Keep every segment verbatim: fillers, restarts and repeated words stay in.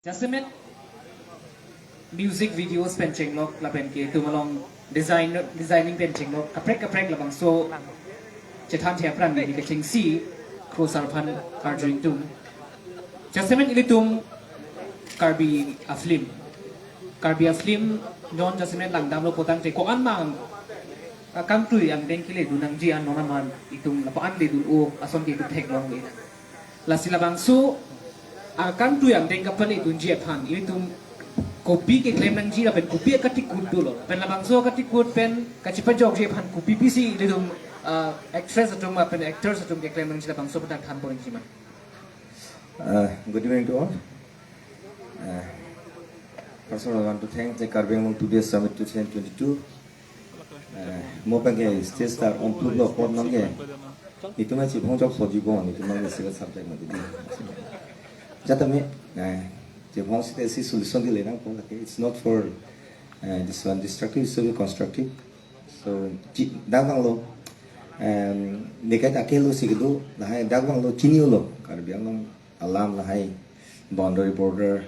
Jasemet music videos pen chenglok lapen ke itum along design, designing pen chenglok kaprek kaprek labangso chethan the apran neli kechengsi Kro sar aphan arju ingtung. Jasemet ilitum Karbi a-film, Karbi a-film non jasemet langdamlo pulotangte ko-an mang akangtui angdeng keledun nangji an non aman itum lapu-an ledun-o ason ke itum theklong le. Lasi labangso akangtui angdeng kapaledunji aphan ilitum kopi keklem nangji lapen kopi akatikut dolo, pen labangso akatikut pen kachepajokji aphan kopi pisi ilitum, ah, actress atum lapen actors atum keklem nangji, labangso pen than pon nangji ma? Uh, good evening to all. Uh, first of all, I want to thank the Karbi Anglong Today Summit twenty twenty-two. Eh, mo pen ke stage ta ompluk lo pon non ke. Itum ma chibong chok soji bon, itum ma civil subject ma di. Jatame, eh, chibong site si solution di le nangpo ke. It's not for, eh, this one destructive, it's only constructive. So, chi, dak bang lo. Em, nekai ta kelo si kedo, lahai dak bang lo chini lo. Karbi Anglong alam lahai boundary border.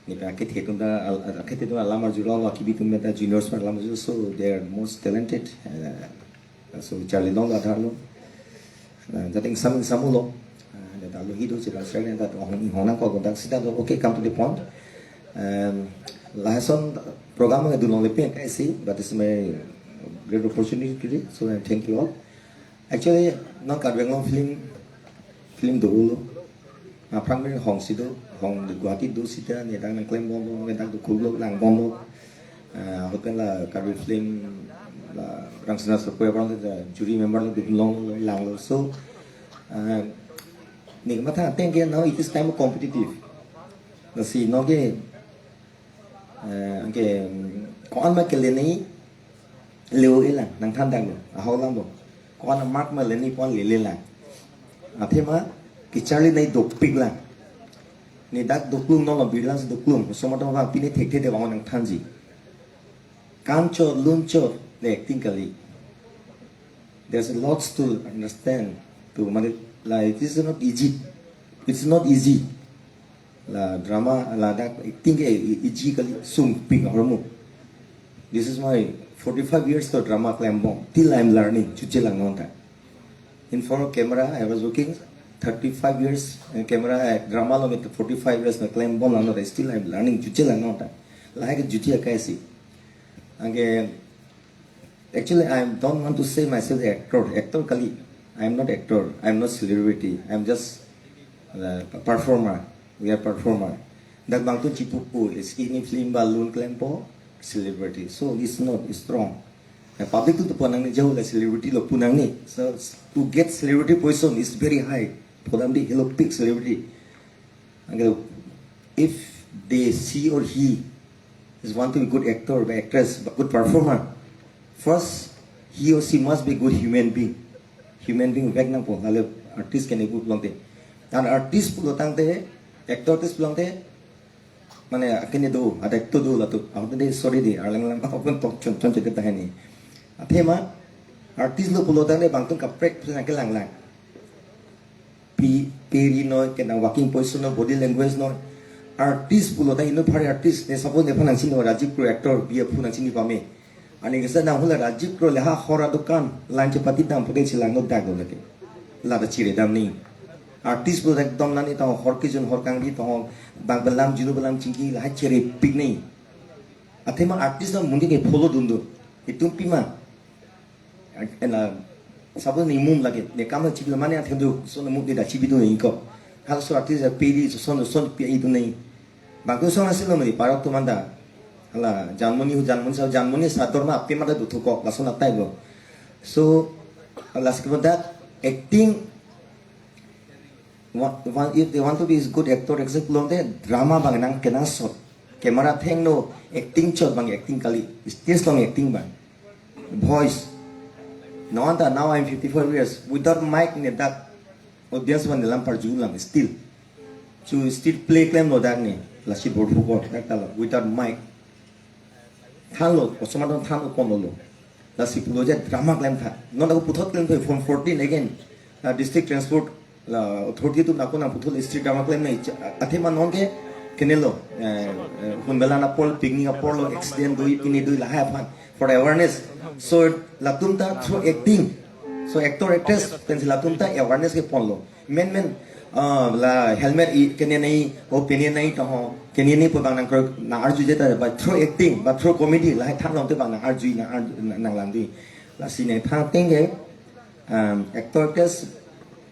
Nepa akethe atum ta al-, akethe atum alam arjulong lo, akibi atum ta juniors aphan alam arjulong, so they are most talented. Uh, so charlilong lo adhar lo. Uh, that ingsam ingsam lo. Uh, that alo hidu chira srek that hong hong nangkok dak sita do. Okay, come to the point. Um, lason program nangdunlongle pen kaisi, but it's my great opportunity today, so I thank you all. Actually, non Karbi Anglong film, film dolo. Aphrang pen hong si do, hong do Guwahati do sita, ne dak nangklem bomlo, ne dak do khulok lang bomlo. Ah, hotel la Karbi film la Rangsina Sokwe aphrang ta jury member lo, dun long lo, lang lo. So, ah, ne matha ateng ke now it is time competitive. Lasi non ke, eh, ke, mm, ko-an ma kele ni leo-e lang, nangthan dang lo, ahok lang lo. Ko-an mark ma le ni pon lele lang. Athema kecharli nai dopik lang. Ne dak doklum non lo, birlang si doklum. Osomar atum aphan pine thekthe de bang nangthanji. Kanchot lunchot le acting kali. There's a lots to understand. To mane la, it is not easy. It's not easy. La drama, ladak acting ke easy kali, sungpik ahormu. This is my forty-five years to drama klembom. Till I'm learning, chuche lang non ta. In front of camera, I was working thirty-five years, eh, camera, eh, drama lo mit forty-five years na klembom lang non ta. Still I'm learning, chuche lang non ta. Lahai ke chuche akai si. Anke, actually, I don't want to say myself actor. Actor kali. I am not actor. I am not celebrity. I am just, uh, a performer. We are performer. Dak bang tu chipupu, is ini film balloon klempo, celebrity. So it's not strong. Na public tu tu pu nangne, jauh la celebrity lo pu nangne. So to get celebrity position is very high. Pholam di helo peak celebrity. Anke if they, she or he is want to be good actor, good actress, but good performer, first he or she must be good human being. Human being vek nangpo, lale artist kene good longte. And artist pulotangte, actor artist pulotangte, mane akene do, ada actor do latum. Ako de sorry de, arlang lang ako pun tok chon chon chete tahani. Athema artist lo pulotangte bangtung kaprek pun nangkelang lang. Pi, peri noi, kena walking position noi, body language noi. Artist pulo ta ino phari artist, ne suppose nephan nangchini Rajiv Kro actor, bi aphu nangchini pame. Ani kesa nang hula Rajiv Kro le ha hor adukan, lang chepati dam pake chilang no dak lake. Lada chire dam ni. Artist pulo ekdom nani tong hor kijun hor kangdi tong bang belam jinu belam chingki lahai chirepik ni. Athema artist na mundi ke follow dun dun. Itum pima. Ena, suppose ne mum lake, ne kam chibi lo mane athe do, so ne mum ne da chibi do ne ko. Halaso artist peri so son son pi ai do ne. Bangko son asi lo mane parok atum anta. Hala, Janmoni hu, Janmoni sa, Janmoni sa dorma ape mata do thuko, lason atai lo. So, last ke that acting, wa-, wa-, if they want to be is good actor, actress pulote drama bang nang kenangsot. Camera thengno, acting chot bang acting kali. Stage long acting bang. Voice. Now anta, now I'm fifty-four years. Without mic ne dak audience man nelam parju lang still. Chu still play klemlo dak ne. Lasi bor phu ko dak ta lo. Without mic. Thanlo, osomar atum thanlo, konlo. Lasi pulo je drama klem tha. Non ako puthot klem tha from fourteen again. La district transport la authority atum nako nangputhot street drama klem nai. Athema non ke Kenelo, eh, eh, hun belan apor, picnic apor lo, accident dui, pini dui, lahai aphan, for awareness. So, latum ta through acting. So, actor, actress, pensi latum ta awareness kepon lo. Men, men, ah, la helmet i, kene nai, o pene nai to ho, kene nai pu bang nang kro, nang arju jeta, but through acting, but through comedy, lahai than long te bang nang arju, nang arju, nang, nang lang di. Lasi nangthan ateng ke, um, actor, actress,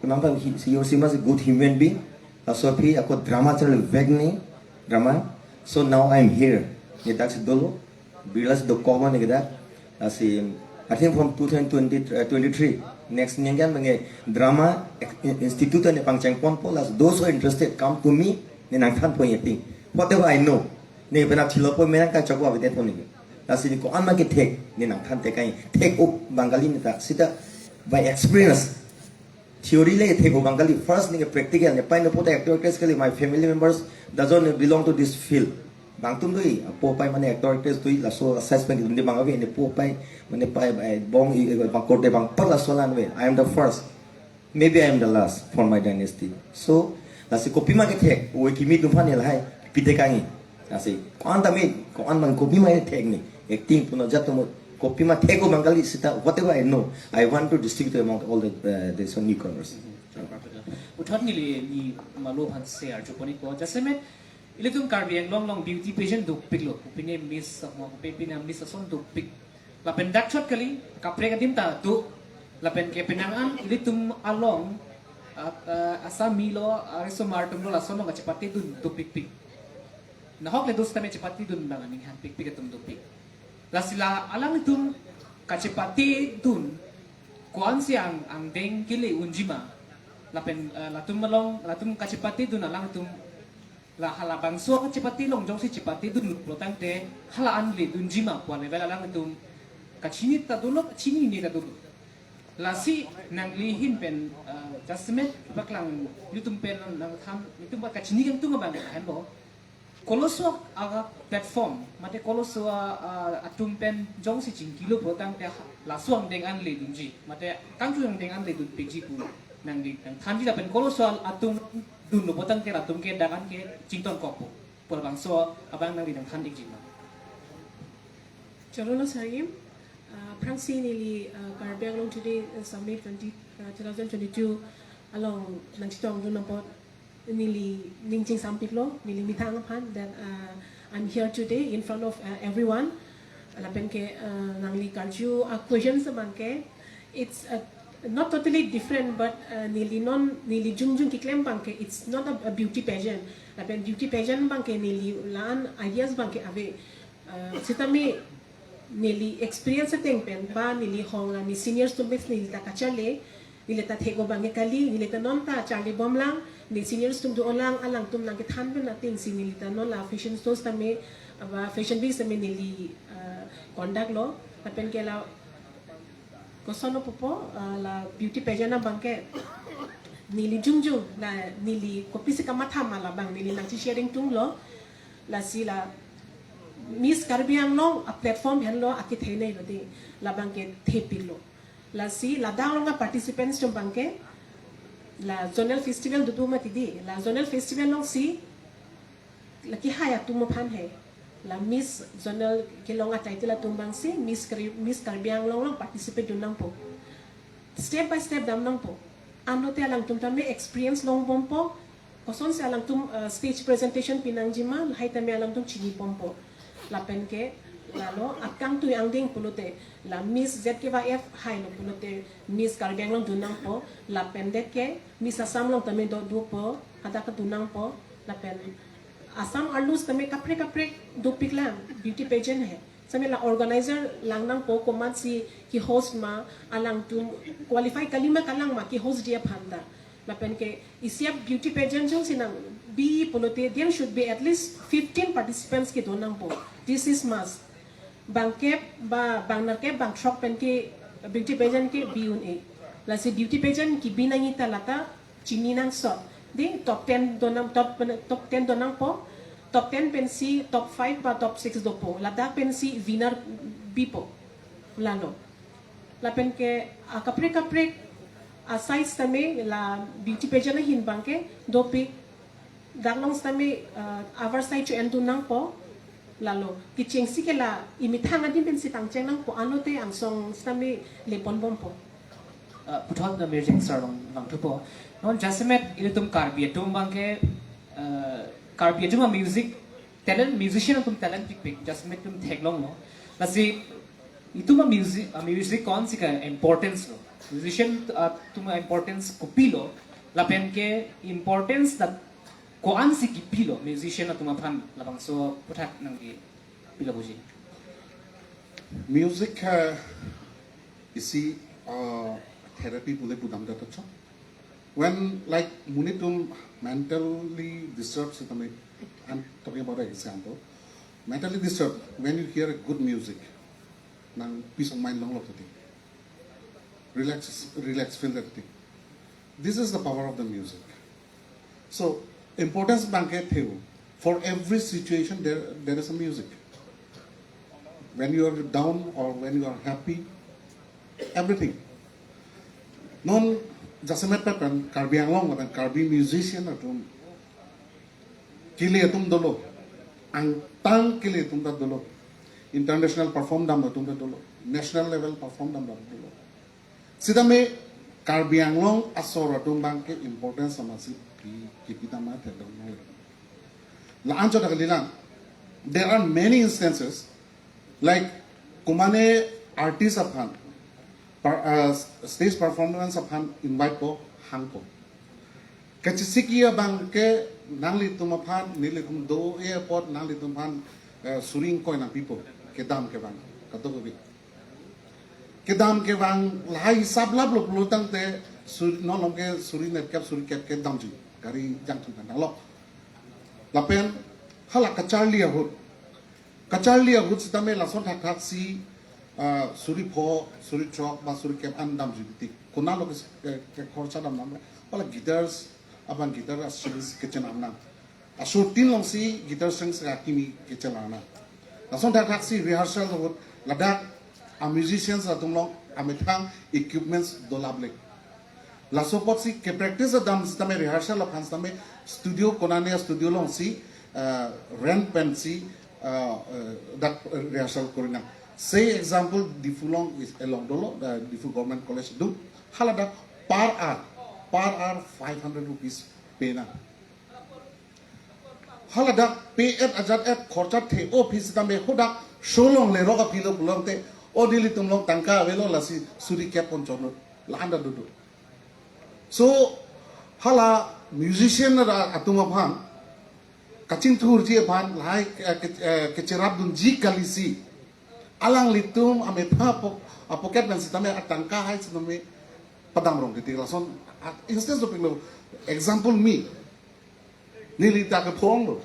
kenapa he, he or she must a good human being. Laso aphi ako drama channel vek ni, drama. So now I'm here. Ne dak si dolo, Birla si dokok ma ne ke dak. Lasi, I think from two thousand twenty, uh, twenty-three, next ningkan bang ke drama ex-, institute ne pangcheng ponpo, lasi those who are interested, come to me, ne nangthan po acting. Whatever I know, ne penap chilo po, menang kachok wa bete po ne. Lasi ne ko-an ma kethek, ne nangthan thek kai, thek-ok bang kali ne ta, sita by experience. Theory le thek-ok bang kali, first ne practical, ne pai ne pota actor actress kali, my family members doesn't belong to this field. Bang atum dui, apo apai mane actor actress dui, laso size pen dui bang ave, ne po apai, mane pai, eh, bong, eh, bang korte bang par laso alam ave. I am the first. Maybe I am the last for my dynasty. So, lasi kopima kethek, oi kimi atum aphan lahai, pite kangi. Lasi, ko-an tame, ko-an bang kopima kethek ne, acting pu ajat atum, kopima thek-ok bang kali sita, whatever I know, I want to distribute among all the, uh, the some newcomers. Puthot neli, neli malo aphan share arju pon-ikpo. Jasemet, ilitum Karbi Anglong along beauty pageant dopik lo. Kopine Miss, mo kopine Miss ason dopik. Lapen dak chot kali, kaprek adim ta do. Lapen ke penang an ilitum along, ah, ah, asami lo, ah, risomar atum lo, lason along kachepatedun dopikpik. Nahok le do sitame chepatedun bang aning han pikpik atum dopik. Lasi la alangtum kachepatedun ko-ansi ang, angdeng kele unji ma. Lapen, eh, latum along, latum kachepatedun alangtum la halabangso kachepate along jongsi chepatedun lo tangte hala an ledunji ma pu a level alangtum kachini ta dolo, kachinine ta dolo. Lasi nangli ahin pen, eh, jasemet paklang ilitum pen nangthan, ilitum pa kachini kangtung abang henlo. Koloso a platform, mate koloso a, a, atum pen jongsi chingkilo pu tangte laso angdeng an ledunji, mate kangthu angdeng an ledunpikji pu nangli nangthanji lapen koloso a, atum dunlo pu tangte latum ke dak an ke chingtonkokpo pu labangso abang nangli nangthan-ikji ma. Chorolo Sarim, uh, aphrangsi neli, uh, Karbi Anglong Today, uh, Summit twenty, uh, twenty twenty-two along nangchetongdun apot neli ning chingsampiklo, neli methang aphan that, uh, I'm here today in front of, uh, everyone. Lapen ke, uh, nangli karju a-question abang ke, it's, uh, not totally different, but, uh, neli non, neli jongjong keklem abang ke, it's not a, a beauty pageant. Lapen beauty pageant abang ke neli la-an ideas abang ke ave. Uh, sitame neli experience ateng pen ba neli hong la ne seniors atum pen neli ta kacharli, neli ta thek-ok bang ke kali, neli ta non ta charlibomlang, ne seniors atum do-olang, alangtum nangkethan pen atengsi neli ta non la fashion shows tame, ba fashion week tame neli, ah, conduct lo, lapen ke la koson pupo, ah, la beauty pageant abang ke neli jongjong, la neli kopisi kamatha ma labang neli nangchi-sharing tunglo, lasi la Miss Karbi Anglong a platform henlo akethenei lo de, labang ke thepiklo. Lasi ladak along a participants atum abang ke, la zonal festival dodo mati di, la zonal festival alongsi, la kehai atum aphan he, la Miss Zonal kelong a title atum abangsi, Miss Kar-, Miss Karbi Anglong along participate dun nangpo. Step by step dam nangpo. Anlote alangtum tame experience longbompo, kosonsi alangtum, uh, stage presentation pinangji ma, lahai tame alangtum chinibompo. Lapen ke, lalo, akangtui angdeng pulote, la Miss Z K Y F hailo pulote, Miss Karbi Anglong dun nangpo, lapen det ke, Miss Assam along tame do dopo, hadak dun nangpo, lapen Assam arlo tame kaprek kaprek dopiklang, beauty pageant he. Tame la organizer lang nangpo komatsi ke-host ma, alangtum qualify kali ma kalang ma ke-host dia aphan ta. Lapen ke isi a beauty pageant jongsi nangbi pulote there should be at least fifteen participants kedo nangpo. This is must. Bangkep ba bang nerkep bang throk pen ke beauty pageant kebi un-e. Lasi beauty pageant kebi nangji ta lata chini nangsot. Di top ten do nang, top, top ten do nangpo. Top ten pensi top five ba top six dopo. Ladak pensi winner bipo. Lalo. Lapen ke, ah, kaprek kaprek, ah, sides tame la beauty pageant ahin abang ke dopik. Dak along sitame, uh, avar sai chu entu nangpo, lalo kechengsi ke la emethang adim pensi pangcheng nangpo, anlote angsong sitame lepon bompo. Uh, puthot the music sir along vangthupo. Non jasemet ilitum Karbi atum abangke, uh, Karbi atum a-music talent, musician atum talent pikpik, jasemet atum theklonglo. Lasi itum a-music, a-music konsi ke importance lo. Musician, uh, atum a-importance kopilo. Lapen ke importance dak ko-ansi kipilo musician atum aphan, labangso aputhak nangkipilo puji. Music, uh, isi, uh, therapy pule pudam da tacho. When, like, monit atum mentally disturbed sitame, I'm talking about an example. Mentally disturbed, when you hear a good music, nang peace of mind longlo tadi. Relax, relax feel that thing. This is the power of the music. So, importance abangke theo. For every situation, there, there is a music. When you are down or when you are happy, everything. Non jasemet pen Karbi Anglong lapen Karbi musician atum kele atum dolo, angtan kele atum ta dolo, international perform dam atum ta dolo, national level perform dam atum dolo. Sitame Karbi Anglong asor atum abangke importance amatsi pi, kipi tama theklong nang. La-an chot kalilang. There are many instances, like, komane artist aphan, per-, uh, stage performance aphan invite po, hangpo. Kachesik abangke nanglitum aphan, nelitum do-e apot nanglitum aphan, uh, suri ingkoi nangpipo, kedam kevang, kadokave. Kedam kevang lahai hisap laplo pulo tangte sur-, non along ke suri nerkep suri kep ke damji. Gari jangthu kan lo. Lapen hala kacharli ahut. Kacharli ahut sitame lason thakthak si, ah, suri pho, suri chok, ba suri kep an damji biti. Konatlo ke, ke, ke khorcha dam nang. Hala guitars, abang guitar a-strings kechenam nang. Asur tin alongsi guitar strings akimi kechenam nang. Lason thakthak si rehearsal ahut ladak a-musicians atum along amethang equipments dolap le. Laso apotsi ke-practice dam sitame rehearsal aphan sitame studio konane studio alongsi, uh, rent pensi, uh, uh, dak rehearsal kori nang. Say example, Diphu along is along dolo, uh, Diphu Government College do. Haladak per hour, per hour five hundred rupees pay nang. Haladak pay et ajat et khorcha the-o aphi sitame hadak show along lerok aphi lo pulo tangte, o nelitum along tangka avelo lasi suri kep pon chonlo, la-an ta dodo. So, hala musician ra atum aphan, kachingthurji aphan, lahai, eh, ke-, eh, kecherapdunji kalisi. Alanglitum amethang po-, a-pocket pen sitame atangka hai sitame padam rong titi lason, ah, instance dopiklo, example me. Neli ta kephonglo.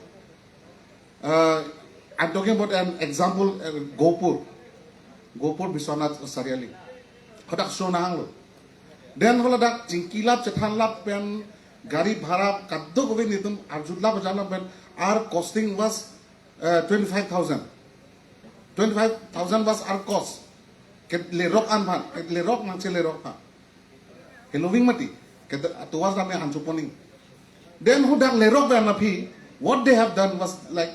Uh, I'm talking about an example, uh, Gopur. Gopur Biswanath Chariali. Hadak show nahanglo. Then haladak chingkilap chethanlap pen gari bhara kadokave nelitum arjulap ajanlap pen our costing was, uh, twenty-five thousand. Twenty-five thousand was our cost. Ke lerok an aphan, ke lerok nangchelerok aphan. Heloving mati, ke tovar tame ancho poning. Then hadak lerok pen aphi, what they have done was like,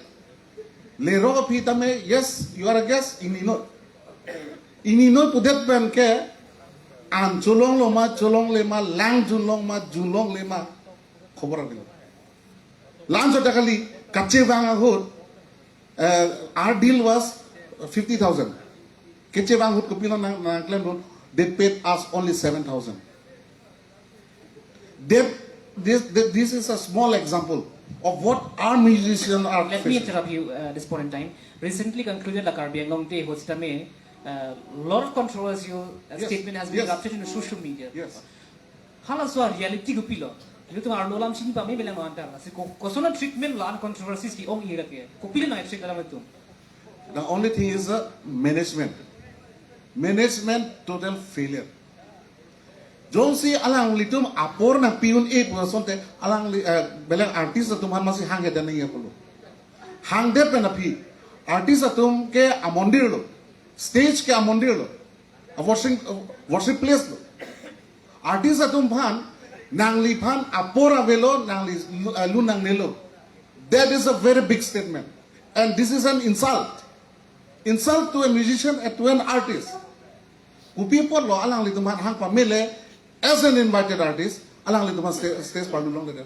lerok aphi tame, yes, you are a guest, ingninoi. Ingninoi pudet pen ke, an cholonglo ma, cholongle ma, lang junlong ma, junlongle ma, khobor avelo. La-an chot kali, kachevang ahut, uh, our deal was fifty thousand. Kachevang ahut kopilo nang, nangklemdun, they paid us only seven thousand. That, this, this, this is a small example of what our musicians are Let me facing. Interrupt you, uh, this point in time. Recently concluded la Karbi Anglong Day ahut sitame, uh, lot of controversial, uh, Yes, statement has been yes. erupted in social media. Yes. Halaso a-reality kopilo? Ilitum arlo alam chini pame belang antar. Lasi ko-, koson a-treatment la-an controversies ke-ong ira ke. Kopilo nang-expect alam itum? The only thing is, uh, management. Management total failure. Jongsi alanglitum apor nangpi un-e pu asonte alangli, eh, belang artist atum aphan masi hanghe dan nangji pulo. Hangdet pen aphi artist atum ke amondir lo. Stage ke amondir lo. A worship, a worship place lo. Artist atum aphan, nangliphan apor avelo, nangli lu-, eh, lun nangnelo. That is a very big statement. And this is an insult. Insult to a musician and to an artist. Kopi apotlo alanglitum aphan hang pamele, as an invited artist, alanglitum aphan sta-, stage parlu longle.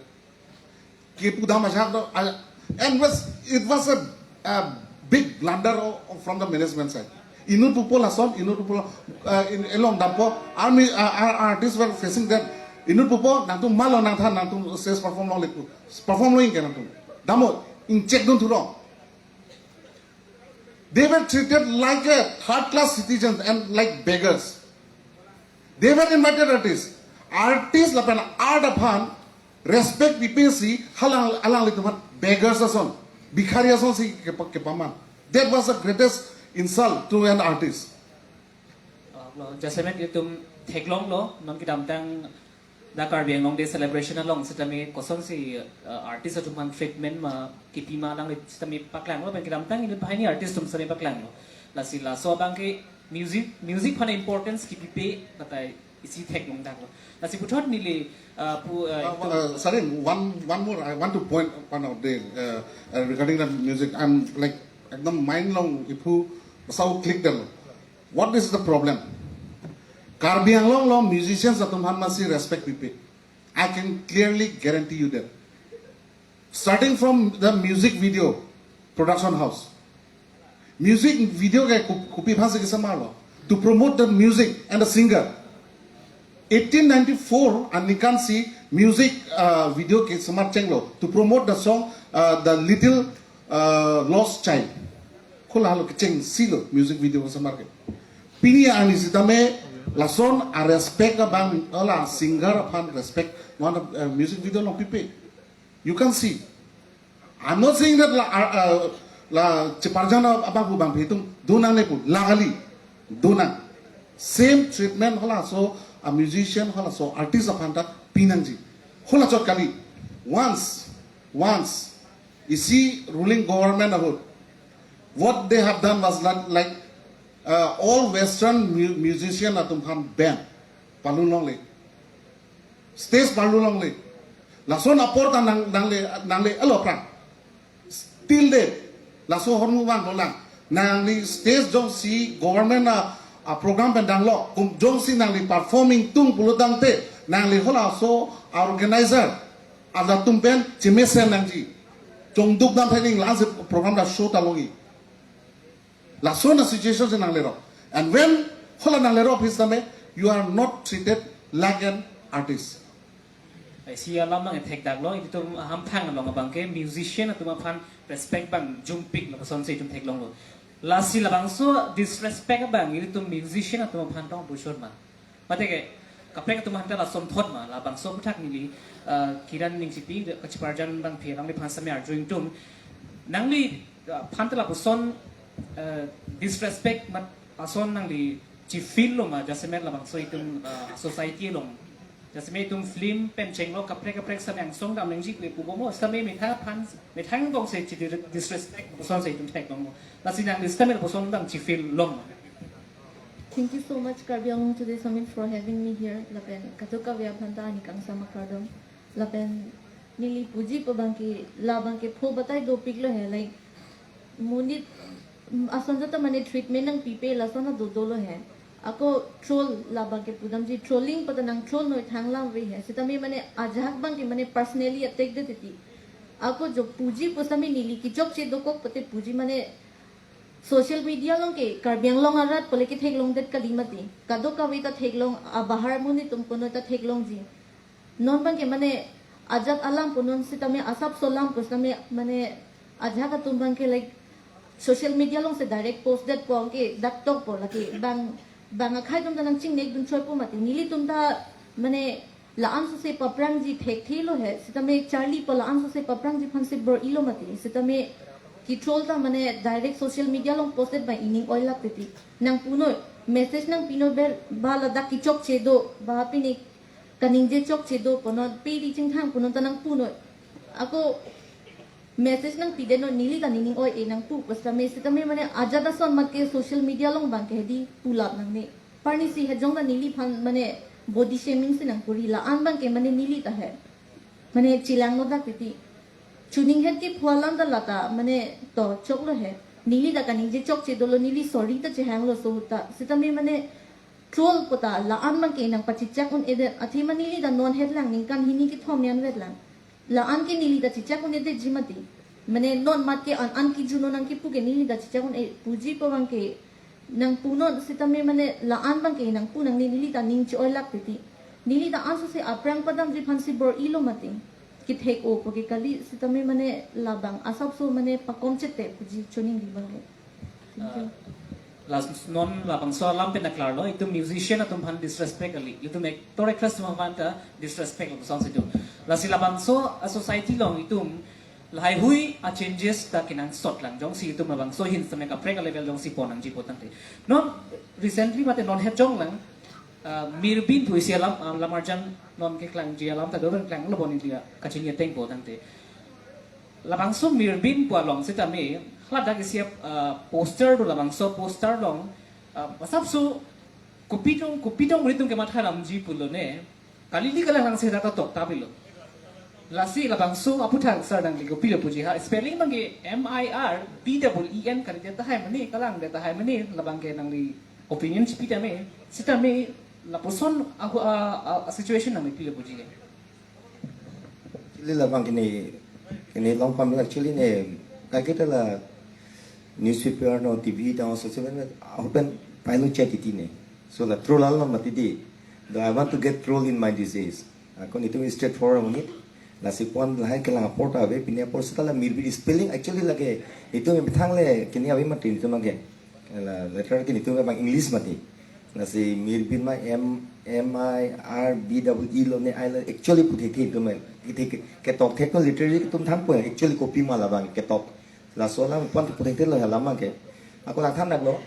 Kipu dam ajahak do, a-, and was, it was a, a big blunder o-, from the management side. Inut pupo lason, inut pupo, uh, in, along dampo, army, uh, our artists were facing that. Inut pupo, nangtum malo nangthan, nangtum stage perform longle pu. Perform longji ke nangtum. Dampo, ingchek dun thulong. They were treated like a third class citizens and like beggars. They were invited artists. Artist lapen art aphan respect pipe si halang, alanglitum aphan beggars ason, bikhari ason si kepa-, kepaman. That was the greatest insult to an artist. Uh, lo, jasemet itum theklonglo, non kedamtang dak Karbi Anglong Day celebration along sitame kosonsi, uh, artist atum aphan treatment ma kipi ma alang sitame paklanglo, pen kedamtang inut banghini artist atum sitame paklanglo. Lasi laso abangke music, music aphan importance kipipe latai isi theklong daklo. Lasi puthot neli, uh, pu, uh, Uh, itum uh, Salim, one, one more I want to point, point out there, uh, uh, regarding the music. I'm like, ekdom mind along iphu sau click dam. What is the problem? Karbi Anglong along musicians atum aphan masi respect pipe. I can clearly guarantee you that. Starting from the music video production house. Music video ke ko-, kopi aphan si kesamarlo. To promote the music and the singer. Eighteen ninety-four aningkan si music, uh, video kesamar chenglo. To promote the song, uh, The Little, uh, Lost Child. Hala halo kechengsi lo music video kesamar ke. Pini arni sitame lason a respect abang hala singer aphan respect. One of, uh, music video along pipe. You can see. I'm not saying that la, uh, uh, la cheparjan abang pu bang phe atum do nangne pu, la kali, do nang. Same treatment halaso a musician, halaso artist aphan ta pinangji. Hala chot kali. Once, once, isi ruling government ahut, what they have done was like, like, uh, all Western mu-, musician atum aphan ban. Parlu longle. Stage parlu longle. Lason apor ta nang, nangle, nangle alo aphrang. Still de, laso ahormu vang dolang. Nangli stage jongsi government a, a program pen danglo, kum jongsi nangli performing tung pulo tangte, nangli halaso a organizer, ada atum pen chemesen nangji. Chongduk dam thaining la-ansi program ta show ta longji. Lason a situation si nanglerok. And when hala nanglerok hisame, you are not treated like an artist. Isi alam abang ethek daklo, itum hamphang along abangke musician atum aphan respect abang jumpik lo, kosonsi itum theklonglo. Lasi labangso disrespect abang itum musician atum aphan tong pushon ma. Mate ke, kaprek atum aphan ta lason thot ma, labangso aphuthak neli, uh, Kiran Ingtipi, kacheparjan bang phe nangliphan sitame arju ingtung. Nangli, uh, aphan ta lapuson, uh, disrespect mat ason nangli chifeel lo ma, jasemet labangso itum, uh, society along. Jasemet itum film pen chenglo kaprek kaprek sitame angsong dam nangji pu pupo mo, sitame methang aphan, methang bong si chi disrespect, kosonsi itum theklong mo. Lasi nangli sitame lapuson abang chifeel lo ma. Thank you so much, Karbi Anglong Today Summit, for having me here. Lapen kadokave aphan ta ani kangsam akardom. Lapen neli puji pu abangke, la abangke pho batai dopik lo he, like, monit, mm, ason jata mane treatment nangpipe lason ta do dolo he. Ako troll la abangke pudamji, trolling pu ta nang troll noi thang lam ave he. Sitame mane ajahak abangke mane personally attack det titi. Ako jo puji pu sitame neli kechokche dokok pute puji mane social media along ke Karbi Anglong arat pule ketheklong det kali mati. Kadokave ta theklong, abahar monit atum kono ta theklongji. Non abangke mane ajat alam pu non sitame asapso alam pu sitame mane ajahak atum abangke like social media along si direct post detpo ke dak tokpo lake bang, bang akhei atum ta nangchingnek dun choipo mati. Nelitum ta mane la-anso si paprangji thekthe lo he, sitame charli pu la-anso si paprangji aphan si bor-ilo mati. Sitame ketroll ta mane direct social media along posted bai ining oilak titi. Nangpunoi, message nangpinoi ber, ba ladak kechokche do, ba pini kaningje chokche do pu non, piri chingthang pu non ta nangpunoi. Ako message nangpidetnon, neli ta nening oi-e nangpu pu sitame, sitame mane ajat ason mat ke social media along abangke hedi pulap nangne. Parni si hejong ta neliphan mane body shaming si nangkuri, la-an abangke mane neli ta he. Mane chelang lo dak titi. Chuning het kepho alam ta lata mane to choklo he. Neli ta kaningje chokche dolo, neli sorry ta chehanglo so ta. Sitame mane troll pu ta la-an abang ke nangpachechak un-edet. Athema neli ta non het lang ningkan hini kethom an-vet lang. La-an ke neli ta chechak un-edetji mati. Mane non mat ke an an kejun nangkepu ke neli ta chechak un-e puji pu abang ke nangpunon sitame mane la-an abang ke nangpu nangne, neli ta ning che-oilak titi. Neli ta ansose aphrang padamji aphansi bor-ilo mati. Kethek-o pu ke kali sitame mane labang asapso mane pakom chete puji chuning di abang ke. Thank you. Ah, last non labangso alam pen aklarlo, itum musician atum aphan disrespect kali, itum actor actress atum aphan ta disrespect lo song situ. Lasi labangso a society along itum lahaihui a changes ta kenangsot lang, jongsi itum labangso ahin sitame kaprek a level jongsi pon nangji pu tangte. Non recently mate non het jong lang, ah, Mirbin pu isi alam, ah, lamarjan non keklangji alam ta do klanglo bon india kachini ateng pu tangte. Labangso Mirbin pu along sitame, ladak isi, ah, poster do, labangso poster along, ah, asapso kopi dong, kopi dong ritum kematha ramji pulo ne, kalili kalang langse dak tok ta bilo. Lasi labangso aputhak sar dang liko pilo puji ha, spelling abang ke M I R B double E N kali det tahai mane, kalang det tahai mane, labang ke nangli opinion chipi tame, sitame lapuson ahu a, a, a situation nangli pilo puji ke. Actually labang kini, kini long pam actually ne, kakita la newspaper no T V down social media, open painu chat iti ne. So la troll along mati di. Though I want to get troll in my disease. Ako nitum straightforward mungkin. Lasi pon lahai kelang apor ta ave, pini apor seta la Mirbin spelling actually lake nitum methang le kini ave mati nitum lake. La letter ke nitum abang English mati. Lasi Mirbin ma M, M I R B double E lo ne I lo actually puthekthe nitum. Kithe ke, ketok thek no literally itum thanpo actually kopi ma labang ketok. Laso alam pon puthekthe lo alam ke. Ako lang than lo.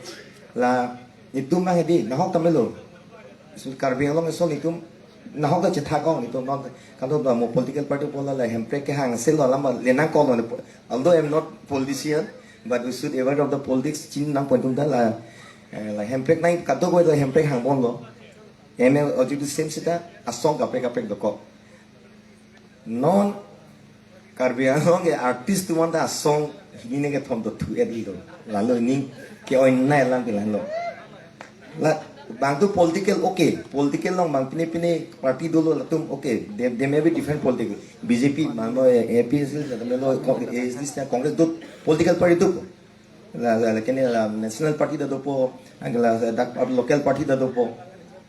La nitum ma hedi nahok tame lo. So Karbi Anglong so nitum nahok ta chethak ong nitum non kan to mo political party pola la Hemprek kehang se lo alam le nangkok lo. Although I am not politician, but we should aware of the politics, chin nangpon atum ta la, eh, la Hemprek nang kadokave la Hemprek hangbomlo. M L ojit same sita asong kaprek kaprek dokok. Non Karbi Anglong ke artist atum anta asong hini ne kethom dothu-et lo. Lalo hini ke-oi nai lang ke lalo. La bang tu political, okay. Political along bang pine pine party dolo latum, okay. They, they may be different political. B J P, mano A P H L C, mano Cong-, A S D C, Congress do political party do. La, la, la, kene la national party ta dopo, anke la dak local party ta dopo.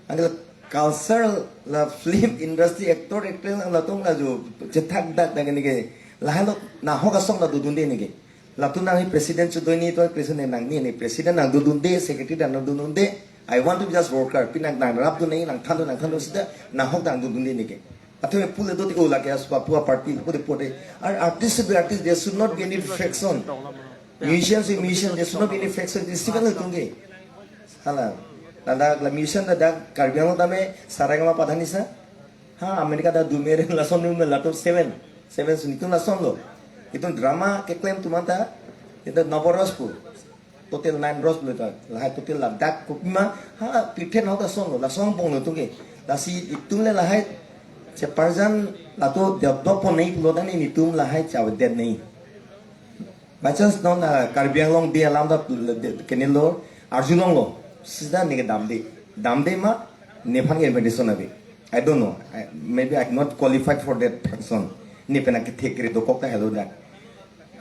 Anke la culture, la film industry, actor, actress latum la jo chethak dak dak kene ke. Lahai lo nahok asong la dodunde ne ke. Latum nang president chedoi ni to president nang ni, ni president nang dodunde, secretary nang dodunde. I want to be just worker. Pini nang, nang rap dun nai, nang than dun, nang than dun sita nahok nang dodunde ne ke. Athe pule do te o lake as Papua party, pule pule. Ar artist should be artist, there should not be any faction. Musician should be musician, there should not be any faction. This is what tung ke. Hala. Nanda la musician da da Karbi Anglong tame Saregama Padhanisa. Ha, America ta Dumere lason num lato seven. Seven suni tum lason lo. Itum drama keklem atum anta. Itum noboros pu. Total nine ros beli ta. Lahai total ladak kopima. Ha, pithen hok asong lo. Lasong pong lo tung ke. Lasi itum le lahai. Cheparjan lato develop pon nai pulo tangte nitum lahai chavedet nai. By chance non, ah, Karbi Anglong Day alam ta kenelo arjulong lo. Sida ne ke damde. Damde ma nephan ke invitation ave. I don't know. I, maybe I'm not qualified for that function. Ne pen akethe kere dokok ta helo dak.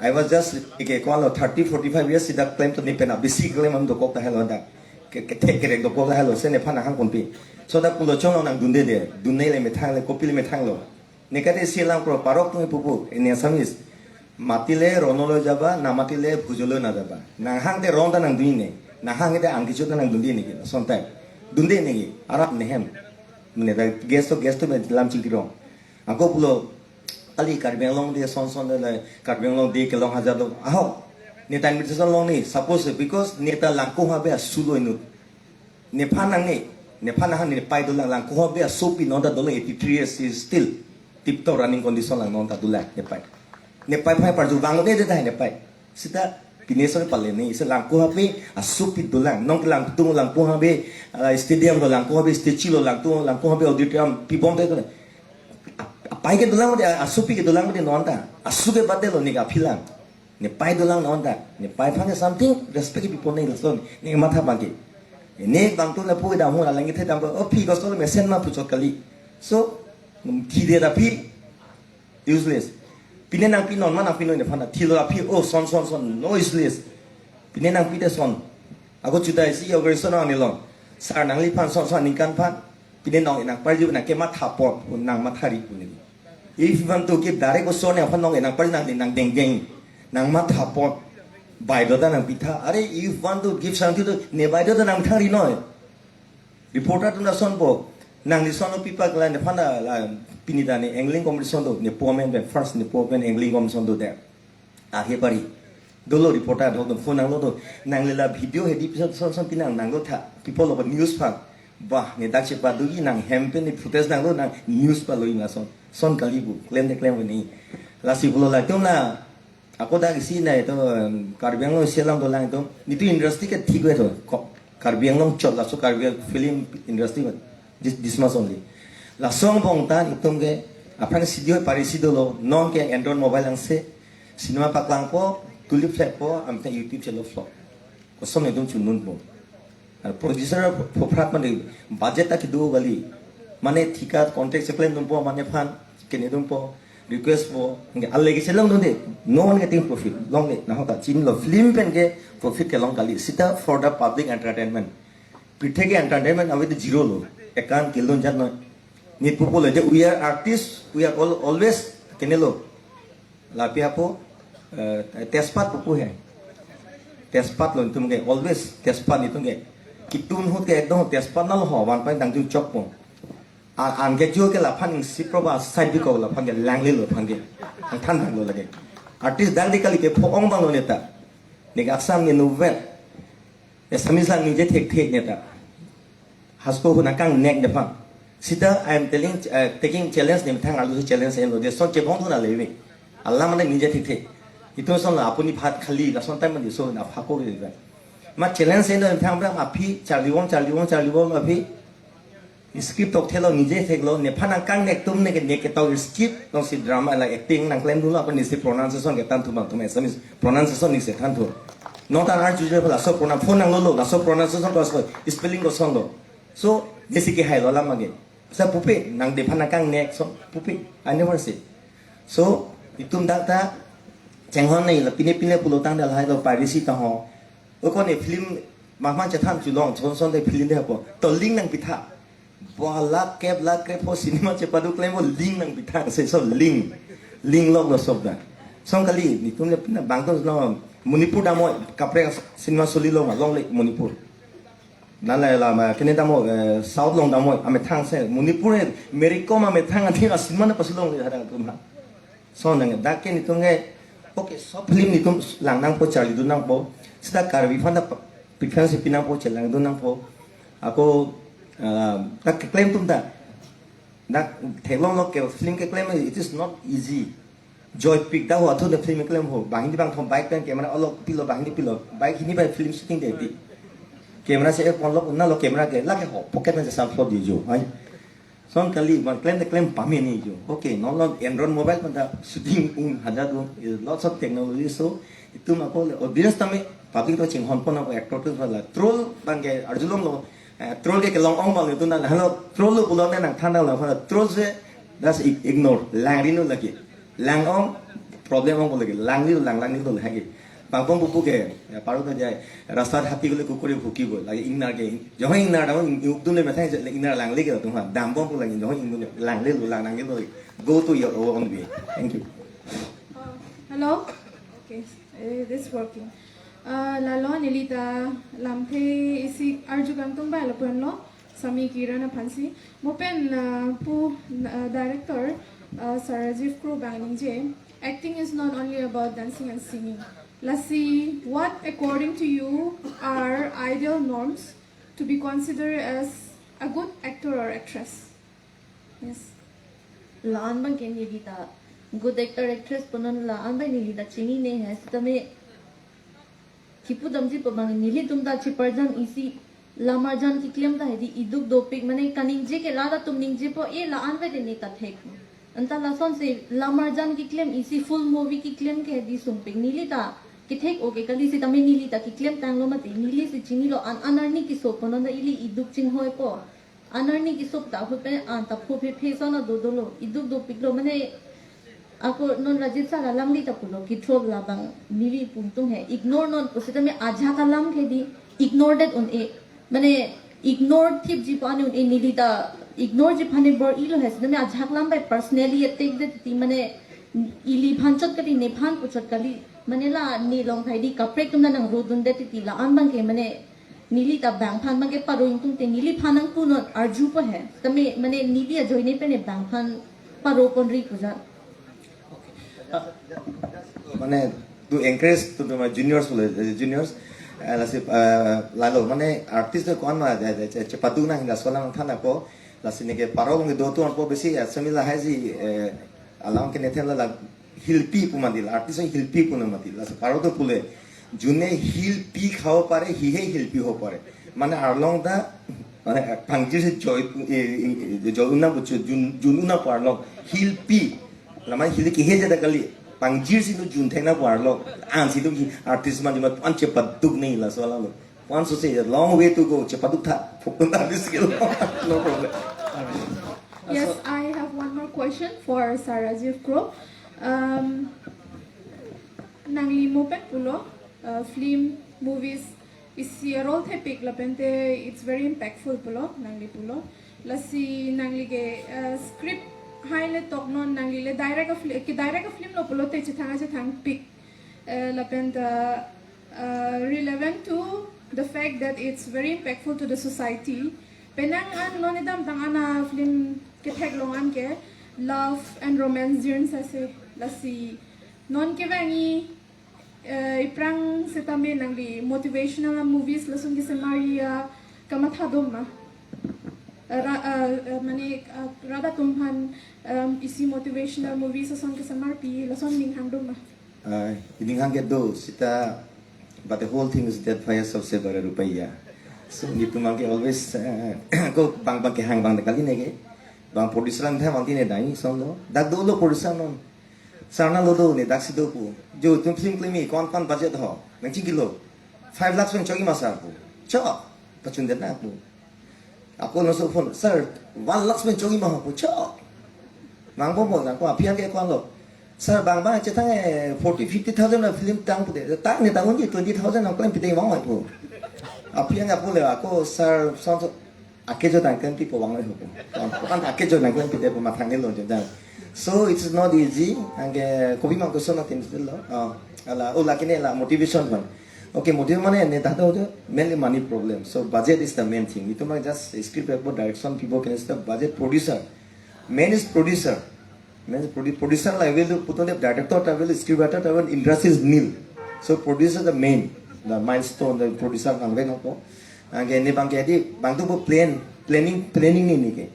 I was just ke kwalo thirty, forty-five years sida claim to ne pen abisi claim am dokok ta helo dak. Ke, kethe kere dokok ta helo se nephan ahang konpi. So dak pulo chong nang dunde de. Dunde le methang le kopi le methang lo. Nekate silang pro parok tung pupu in Assamese. Matile ronolo jaba, namatile bhujolo na jaba. Nanghang te ron ta nang dun ne. Nanghang te angkicho ta nang dun ne ke. Sontai. Dunde ne ke. Arap nehem. Mene ta guest to guest to lam chingkirong. Ako pulo kali Karbi Anglong Day son son le Karbi Anglong Day kelong hajar do. Aho. Ne ta invitation long ni. Suppose because ne ta langko habe asulo inut. Nephan nangne, nephan nahang ne pai dolang, langkung habe asopi non ta dolang eighty three years, is still tip top running condition lang non ta dolang nepai. Nepai pai parju bang ne de dai nepai. Sita pine son pale ne, isi langkung habe asopi dolang, non langtung langkung habe, ah, stadium lo langkung habe, statue lo langtung, langkung habe auditorium, pibom te ko. Apai ke dolang de, asopi ke dolang de non ta. Aso ke bade lo ne ka aphi lang. Ne pai dolang non ta. Ne pai aphan ke something respect ke pipo ne lason. Ne matha abang ke. Ne bang tu lapu ke dam ho la langit he dam ko. O aphi gospel mesen ma puchot kali. So, thi de ta aphi useless. Pine nangpi non ma nangpi non ne aphan ta. Thilo aphi, oh, son, son, son. No, useless. Pine nangpi de son. Ako chuta isi yo gerson ang nilong. Sar nangliphan son son ningkan aphan. Pine nong inang parju nang kematha apot, nang mathari pu ne. If you want to give direct ko son aphan nong inang parju nang nang deng deng. Nang matha apot. Bai do ta nangpitha. Are, if want to give something to ne bai do ta nang thari noi. Reporter atum ta sonpo. Nangli son lo pipak la nephan ta la pini ta ne angling competition do. Ne po amen pen first ne po amen angling competition do de. Ahe pari. Dolo reporter do phone nanglo do. Nangli la video hedi episode son son pinang nanglo tha. People of news aphan. Bah, ne dak chepa do nang hem pen ne footage nanglo nang news palo ina son. Son kali pu. Klem de klem ni. Lasi pulo la tum na. Ako dak isi na ito, em, Karbi Anglong isi alam dolang ito. Nitu industry ke thik ve to. Ko-, Karbi Anglong chot laso Karbi film industry mat. This, this much only. Laso angbong ta itum ke aphrang studio pari si dolo, non ke Android mobile angse cinema paklangpo, tulip flat po, amte YouTube chelo flop. Kosom itum chunun po. Ar producer pho-, phoprak mane budget ta kedo kali. Mane thika contract cheklem dun po mane aphan kene dun po request po. Nge ale ke chelong dun de. No one getting profit. Long le na hota chin lo film pen ke profit ke long kali. Sita for the public entertainment. Pithe ke entertainment ave de zero lo. Ekan kilon jat no. Ni pupo le de we are artists, we are all, always kene lo. Lapi apo, eh, tezpat pupu he. Tezpat lo itum ke, always tezpat itum ke. Kitun ahut ke ekdom tezpat nalo ho, van pai dang jung chok po. A, an ke jo ke laphan ing si proba side bi ko laphan ke langle lo phan ke. Ang than thang lo lage. Artist dang di kali ke pho ong bang lo neta. Nik aksam ni nuvet. Assamese lang ningje thekthek neta. Hasko huna kangnek nephan. Sita I am telling, uh, taking challenge nemethang alu challenge en lo. Deson chebong tu na leve. Alam mane ningje thekthek. Itum son la apuni phat khali lason time mane so na phako ke. Ma challenge en lo nemethang bra aphi charli wong, charli wong, charli wong aphi. Script tok thelo ningje theklo nephan nang kangnek atum ne ke nek ketok script nong si drama la acting nang klem dunlo apni si pronunciation ke than thu bang atum Assamese pronunciation ni se than thu. Nong tan arju je laso pronoun phone nanglo lo laso pronunciation ko spelling ko son lo. So, ne si ke hai lo lam age. Sa pupe nang de phan nang kangnek so pupe. I never say. So, itum dak ta chenghon nai la pine pine pulo tang dal hai lo piracy ta ho. Oko ne film mahman chethan chulong son son de film de hapo. To link nangpitha. Bo lakh kep lakh krep ho cinema chepadu klem bo link nangpitha se so link. Link lok lo sob da. Song kali nitum le pina bangton lo Manipur damoi kaprek cinema soli lo ma long le Manipur. Na la la ma kene damoi, eh, South long damoi amethang se Manipur e merikom amethang athi a cinema na pasulong le hadang tum ha. So nang dak ke nitum ke, okay, sob film nitum lang nangpo charli dun nangpo. Sita Karbi aphan ta pa-, preference pi nangpo chelang dun nangpo. Ako, ah, dak keklem atum ta. Dak theklong lo ke film keklem it is not easy. Joy pik da ho athu ne film keklem ho. Bang hini bang thom bike pen camera olok pilo bang hini pilo. Bike hini pen film shooting de di. Camera se ek pon lok na lo camera ke lake ho pocket na je sam flop di jo. Hai. Son kali, man klem de klem pame ni jo. Okay, non lo Android mobile pen ta shooting un hajar do. Is lots of technology, so itum ako le audience tame public to chinghon pon ako actor to la troll bang ke arjulong lo, eh, troll ke kelong ong bang itum na halo troll lo pulo ne nang than lo pha troll se das ig-, ignore lang ri no lagi. Lang ong problem ong lagi. Lang ri lang lang ri to lagi. Bang bong pupu ke, ya, paru ta jai. Rasta hati gule kukuri bhuki bo. Lagi ingnar ke. Johon ingnar dam ing-, uk dun le methang je ingnar lang le ke tum ha. Dam bong pu lagi johon ing dun le lang le lu lang nang le lu. Go to your own way. Thank you. Uh, hello? Okay, eh, this working. Uh, lalo neli ta lamthe isi arju kangtung ba lapuan lo. Sami Kiran aphansi. Mo pen, uh, pu, uh, director, uh, Sir Rajiv Kro bang ningje. Acting is not only about dancing and singing. Lasi, what according to you are ideal norms to be considered as a good actor or actress? Yes. La-an bang ke neli ta good actor actress punon la-an bang neli ta chinine hai sitame kipu damji pa bang nelitum ta chiparjan isi lamarjan keklem ta hedi iduk dopik mane kaningje ke la ta tum ningje po e la-an bang de ne ta thek. Anta lasonsi lamarjan keklem isi full movie keklem ke di sumpik neli ta kethek-o ke kali sitame neli ta keklem tanglo mati neli si chinilo an an arni keso pononta ili iduk chinghoipo. An arni keso ta ahut pen an ta pho phe phe son adodolo iduk dopiklo mane ako non Rajit sir alangli ta pulo kithro labang neli pungtung he ignore non pusitame ajak alam ke di ignore det un-e. Mane ignore thip ji pani un-e neli ta ignore ji pani bor-ilo he sitame ajak lam bai personally attack det ti mane ili phan chot kali nephan puchot kali mane la nelong thai di kaprek atum nangrudun det ti la an bang ke mane neli ta bang phan bang ke paro ingtung te neli phan nangpunon arjupo he. Tame mane neli ajoine pen bang phan paro ponri puja. Mane to encourage to my juniors, juniors, eh, lasi eh, lalo mane artist ko-an ma eh, eh, chepadu nang hinda solang thana ko lasi neke paro nge do tu anpo besi eh, semila haji eh, alam ke nethen la hilpi pu mati la artist hilpi pu na mati lasi paro to pule june hilpi khao pare hihe hilpi ho pare mane arlong da mane pangjir si joy eh, eh, joy una buchu jun jun una pu arlong hilpi lamai hili kehe jada kali pangjir si nu jun thengna pu arlong an si tu artist man juma an chepaduk nei laso alalo. Once you say a long way to go, chepaduk tha. Pokun ta this skill. No problem. Yes, I have one more question for Sir Rajiv Kro. Um, nangli mo pen pulo, uh, film, movies, isi role thepik lapente it's very impactful pulo, nangli pulo. Lasi nangli ke uh, script hai le toknon nangli le direct a film, ke direct a film lo pulo te chethang chethang pik. Uh, lapenta uh, relevant to the fact that it's very impactful to the society. Penang an non idam tang ana film ketheklong an ke love and romance journey ase lasi non kevangi uh, iprang setame nangli motivational movies lason kesemar ya kamatha dom ma. Uh, ra, uh, uh, mane uh, rada tumphan um, isi motivational movies lason kesemar pi lason ninghang dom ma. Uh, ining hang ke do sita but the whole thing is that fire sabse bada rupaiya. So nitum ke always uh, ko bang bang ke hang bang kali ne ke bang producer lang tha bang tine dai son lo dak do lo producer non sarna lo do ne dak si do pu jo tum film klimi kon kon budget ho nang ching kilo five lakhs pen chogi masa pu cho pachun den na pu Ako laso phone, sir, one lakhs pen chogi ma ho pu cho. Mang bo mo nang ko aphian ke ko lo. Sir, bang bang chethang eh forty fifty thousand na film tang pu de. Tang ne tang unji twenty thousand na klem pite mang ho pu. Aphian ako le ako sir son so akejo tang klem pi po bang ho pu. Kan akejo tang klem pite po mathang ne lo jang. So it's not easy. Angke kopi mang ko so na tin lo. Ah, ala ula kine la motivation man. Okay, motive mane ne tahta hote mainly money problem. So budget is the main thing. Itum just script ekbo direction pibo kene sita budget producer. Main is producer. Main is produ- producer la avail puton de director ta avail script writer ta avail industry is nil. So producer the main, the milestone the producer kang veng ko. Angke ne bang ke di bang tu plan planning planning ni ni ke.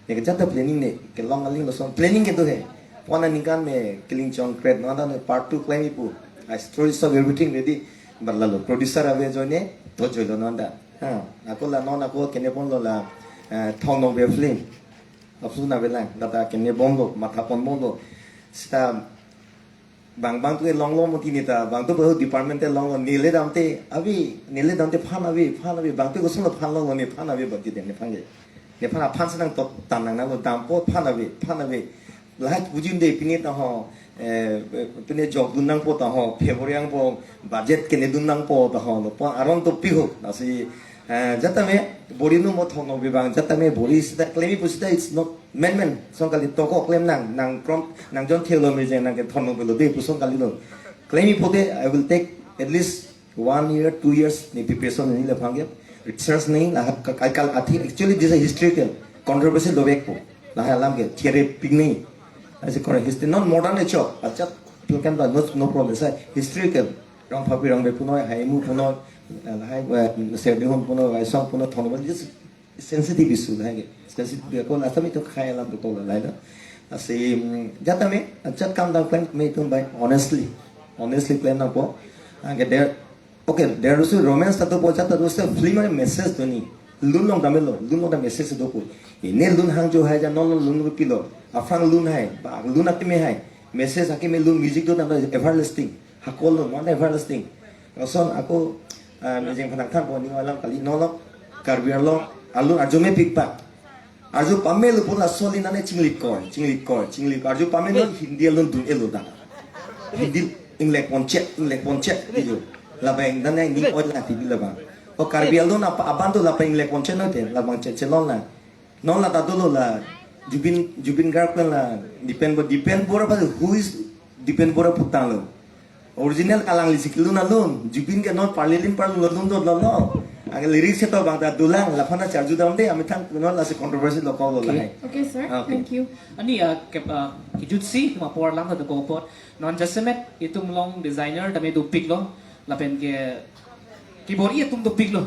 Ya kejat ta planning ne kelong aling lason planning ke tu he. Pon aningkan me keling chong kret non ta ne part two klem ipu. I story of everything ready. But lalo producer ave joine to joilo non ta. Ha, ako la non ako kene pon lo la eh, thong nong be film. Apsu na belang data kene bom lo matha pon bom lo. Sita bang bang tu longlo mati neta bang tu bahu department te longlo nile damte abi nile damte phan abi phan abi bang tu kosong phan longlo ne phan abi bagi den ne phan ge ne phan aphan senang top tanang na dampo phan abi phan abi lahat bujin de pini ta ho eh pini jok dun nangpo ta ho February ang po budget kene dun nangpo ta ho lo po arong to piho nasi eh jata me bori no mo thong no bibang jata me bori sita klemi pusita it's not Men men song kali toko klem nang nang prom nang jon thelo me jeng nang ke thon nong pelo de pu song kali lo. Klem ipo de I will take at least one year, two years ni preparation ni le phang ke research ni la hap ka kal athi actually this is historical controversy lo bek po. La ha lam ke chere ping ni. As a correct history non modern e chok achat tu kan ba no no problem sa historical rong phapi rong be punoi hai mu punoi hai se de hon punoi hai song punoi thon ba this sensitive issue lahai ke sensitive ko la tami to khai alam to ko la la asi jata me chat kam dang plan me tum bai honestly honestly plan na po angke there okay there is romance ta to po jata to se film message to ni Lun long damelo, lun long dam message do pu. Ine lun hangjo hai ja non lun lun pilo. Afang lun hai, ba lun akeme hai. Message akeme lun music do dam everlasting. Hakol lun, one everlasting. Lason ako, ah, mejeng phanak thang ko ning alam kali nolo. Karbi arlo, alun arjo mepik pa. Arjo pamelo pun laso lin ane chinglit koi, chinglit koi, chinglit koi. Arjo pamelo Hindi alun dun-elo da. Hindi inglek ponchet, inglek ponchet gitu. Labang dan yang ni oi lati bila bang. O Karbi alun apa aban tu labang inglek ponchet no te, labang chet chelon la. Non la ta dolo la Zubeen, Zubeen Garg pen la Dipen Bo-, Dipen Bora pa who is Dipen Bora putang lo. Original kalangli si kelun alun, Zubeen ke non parlilin parlun lun dot lo lo. Ang lyrics seto bang ta dolang, laphana charju dam de, amethang non lasi controversy lo ko lo Okay. lahai. Okay, sir. Ah, okay. Thank you. Ani, ah, ke, ah, kejut si, ma por lang ta ko pot. Non jasemet, itum long designer, tame dopik lo, lapen ke, kibor-i atum dopik lo.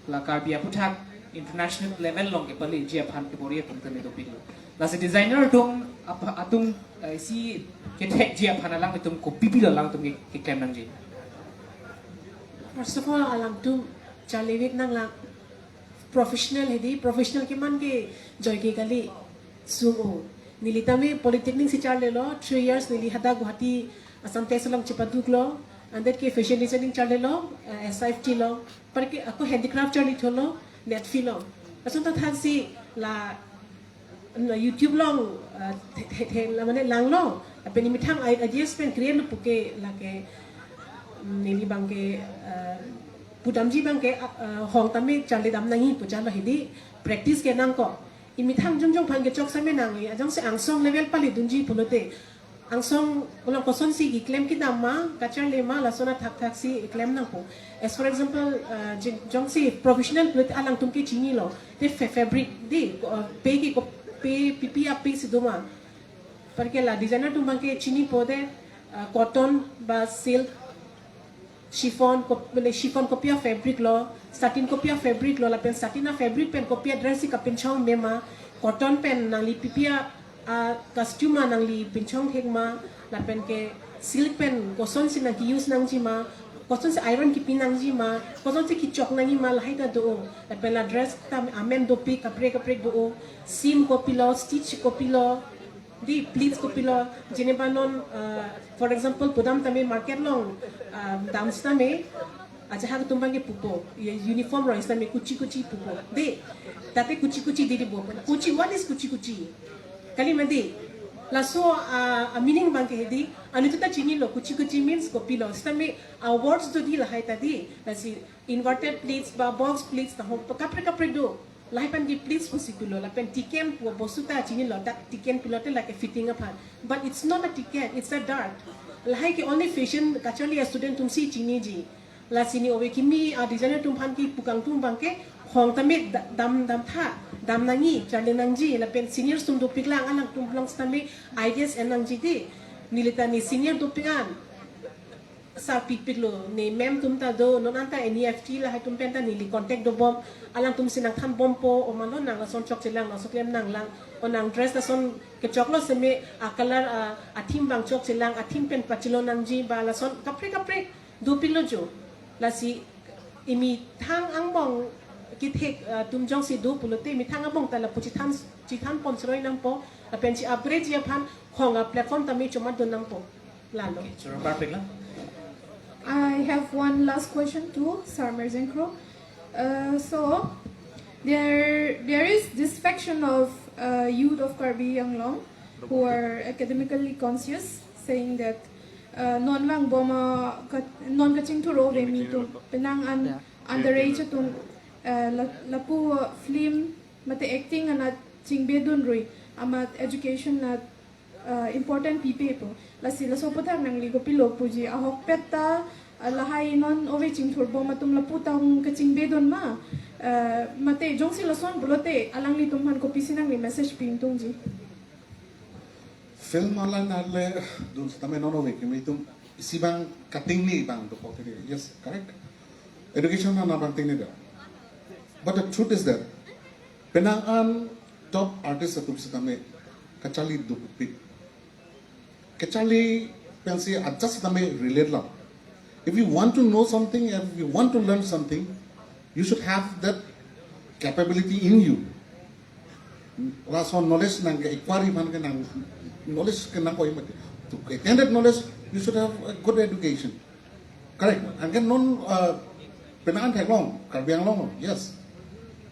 La Karbi aphuthak international level long kepaleji aphan kebor-i atum tame dopik lo. Lasi designer atum apa atum, eh, si kethekji aphan alangtum kopi pilo alangtum ke keklem nangji. First of all, alangtum charlivik nanglang professional hedi, professional keman ke joike kali sum o. Neli tame polytechnic si charlelo, three years neli hadak Guwahati Assam Textile along chepaduk lo, and that ke fashion designing charlelo, eh, S I F T lo. Parke ako handicraft charli tholo, net fee lo. Lason ta thak si la, la YouTube long, uh, the, the, the, la mane langlo. Lapen imethang i-, ideas pen create lo puke lake, mm, neli bangke, uh, pudamji bangke, uh, uh, hong tame charli dam nangji pu charlo hedi practice ke nangkok. Imethang jongjong aphan kechok same nangji. Ajong si angsong level pali dunji pulote. Angsong along kosonsi keklem kedam ma, kacharli ma, lason athak thak si klem nangpo. As for example, uh, jin-, jongsi professional pulote alangtum ke chinilo. Te fa-, fabric di, uh, pe ke ko-, pe, pipi ape si do ma. Parke la designer atum bangke chinipo de, uh, cotton ba silk, chiffon, kop-, mane chiffon kopi a-fabric lo, satin kopi a-fabric lo, lapen satin a-fabric pen kopi a-dress si kapinchong me ma, cotton pen nangli pipi a, a-costume a nangli pinchong thek ma, lapen ke silk pen kosonsi nangke-use nangji ma, kosonsi iron kepi nangji ma, kosonsi kechok nangji ma, lahai ta do. Lapen la dress ta amen dopik kaprek kaprek do. Seam kopilo, stitch kopilo, di pleats kopilo, jeneba non, uh, for example, pudam tame market long, uh, dam sitame, ajahak atum bangke pupo, ye uniform roi sitame kuchi kuchi pupo. Di, tate kuchi kuchi di di bo. Kuchi, what is kuchi kuchi? Kali ma di, laso, uh, a meaning bangke di, anu ta chinilo, kuchi kuchi means kopilo. Sitame, uh, words do di lahai ta di, lasi inverted pleats ba box pleats ta ho, kaprek kaprek do. Lahai aphan ke pleats pusi pulo, lapen tiken pu bostu ta chinilo, dak tiken pulote lake fitting aphan. But it's not a tiken, it's a dart. Lahai ke only fashion kacharli a-student atum si chiniji. Lasi ne ove kimi a-designer atum aphan kepu kangtung bangke, hong tame da-, dam, dam tha, dam nangji, charli nangji, lapen seniors atum dopik lang, alangtum long sitame ideas en nangji di. Neli ta ne senior dopik an sarpi piklo, ne ma'am atum ta do, non anta N E F T lahai atum pen ta neli contact dobom, alangtum si nangthan bompo, o ma lo nang lason chokchelang, laso klem nanglang, o nang dress lason kechoklo seme, a-color, a, a-theme abang chokchelang, a-theme pen pachelo nangji ba lason kaprek kaprek dopiklo jo. Lasi imethang angbong kethek, a, atum jongsi do pulote, imethang angbong ta lapu chethan, chethan pon seroi nangpo, lapen che-upgrade ji aphan hong a-platform tame chomat dun nangpo. Lalo. Okay, choro parpik la. I have one last question to Sir Merzeng Kro. Uh, so, there, there is this faction of, uh, youth of Karbi Anglong who are academically conscious, saying that, uh, non vangbom a ka-, non kachingthur ove mi atum, penang an, yeah, underage atum, uh, la-, lapu, uh, film mate acting anat chingbedun rui, amat education anat, uh, important pipepo. Lasi laso aputhak nangli kopilo puji, ahokpet ta, uh, lahai non ove chingthurbom atum lapu tang kachingbedun ma, uh, mate jongsi lason pulote alanglitum aphan kopisi nangli message pi ingtungji? Film alang ale dun sitame non ove kimi atum isi abang katingni abang dokok tiri. Yes, correct. Education an abang tingni do. But the truth is that penang an top artist atum sitame kacharli dopik. Kacharli pensi adjust sitame relate lang. If you want to know something, if you want to learn something, you should have that capability in you. Laso knowledge nang ke acquire man ke nang knowledge ke nang koi mati. To attain that knowledge, you should have a good education. Correct. Anke non uh, penang theklong, Karbi Anglong, yes.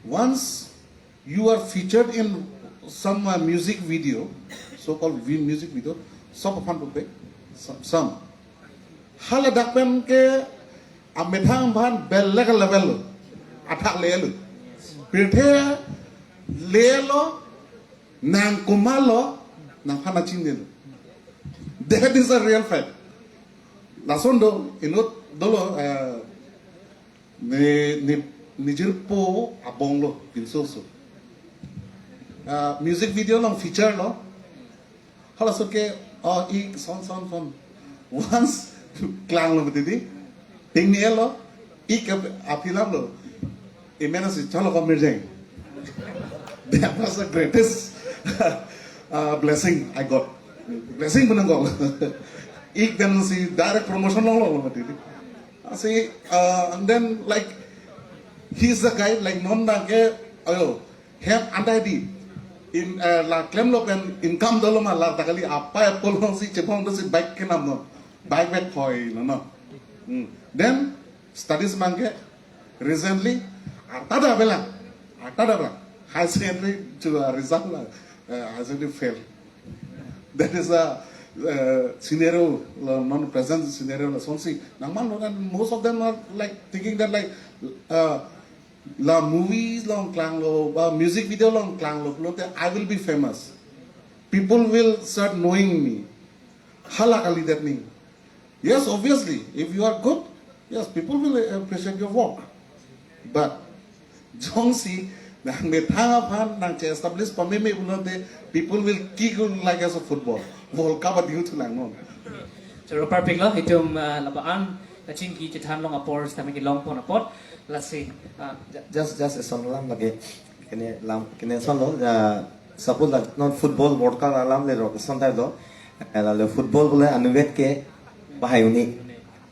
Once you are featured in some uh, music video, so-called vi- music video, sop aphan pupe, some, some. Haladak pen ke amethang aphan belek level lo, athak le lo. Pirthe le lo, nang komat lo, nangphan nachinine lo. That is a real fact. Lason do, inut dolo, uh, ni, ni, nijirpo abong lo, pinso so. Uh, music video along feature lo. Halaso ke, oh, ik son son son. Once klang lo titi, ting ni lo, ik ap- aphilam lo. Imena si chalo ko mirjeng. That was the greatest uh, blessing I got. Blessing menang gol. Ik dan si direct promotion long long lo titi. Si uh, and then like he's the guy like non dan ke ayo hem andai di in uh, la klemlo pen income dolo ma la ta kali apa apple si chepong do si bike kenam no bike bike khoi no no. Hmm. Then studies mangke recently arta da bela arta da bela high secondary to uh, result la uh, high secondary fail. That is a uh, scenario, uh, non present scenario la sonsi. Nangman lo kan most of them are like thinking that like uh, la movies along klanglo, ba music video along klanglo, lo te I will be famous. People will start knowing me. Hala kali that ni. Yes, obviously, if you are good, yes, people will appreciate your work. But jongsi nang methang aphan nang che establish pameme pulote people will kick you like as a football. World Cup adiu thulang non. Choro parpik lo itum uh, laba an kachingki chethan long apor sitame kelong pon apot lasi uh, Just just eson alam lagi. Kene lam kene eson lo. Uh, suppose la non football World Cup alam le rok eson ta do. Eh, la le football bole anuvet ke bahai uni.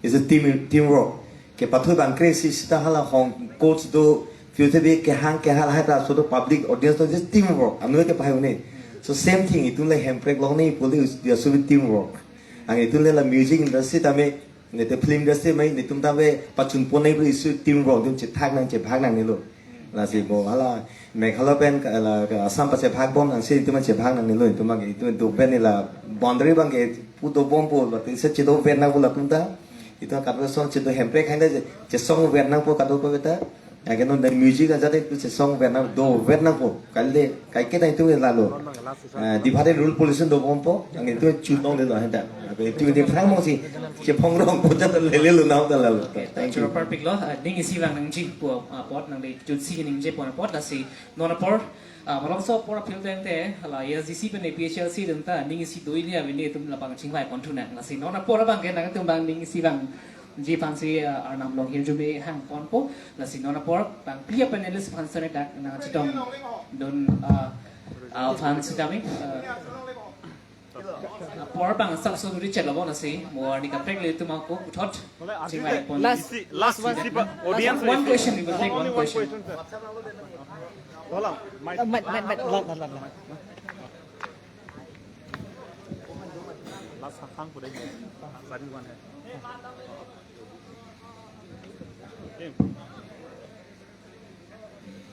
Is a team teamwork. Kepathu bangkre si sita hala hong coach do future ke hang ke hala hai ta so do public audience to just teamwork. Anuvet ke bahai uni. So same thing itum le hemprek long ni poli dia so teamwork. Ang itum le la music industry tame ne te film industry mai netum tame pachun pon nai isu teamwork itum chethak nang chebhag nangne lo. Lasi bo hala Meghalaya pen ka- la ka Assam pachebhag bom nangsi itum chebhag nangne lo itum ag itum do pen la boundary bang ke pu do bom po la te se chedo pen nang po latum ta. Itum kadokave song chedo hemprek hai na chesong pen nang po kadokave ta. Ake non music aja de tu chesong pen nang do pen nang po. Kali de kai ke ta itum lalo. Eh, divided rule pollution do bom po, ang itum chutong de lo henta. Abe itum di phrang mong si, chepong rong po jat lele lo nau ta lalo. Thank you. Choro parpik lo, ah, ning isi vang nangji pu ah, apot nang de jutsi ningje pon apot lasi non apor ah, malom so apor apil teng te la A S D C pen A P H L C dun ta ning isi do ili avini itum labang chingvai pon thu nang lasi non apor abang ke nangtum bang ning isi vangji aphansi ah, arnam along hirjume hang pon po lasi non apor bang pia panelist aphan sone dak nangchetong dun ah, ah, aphan sitame ah, apor bang sak so duri chet lo bon asi mo arni kaprek le itum ako puthot chingvai pon. Last, last one. Audience one question, we will take one question. Mat, mat, mat, mat, mat, mat. Last hang pura.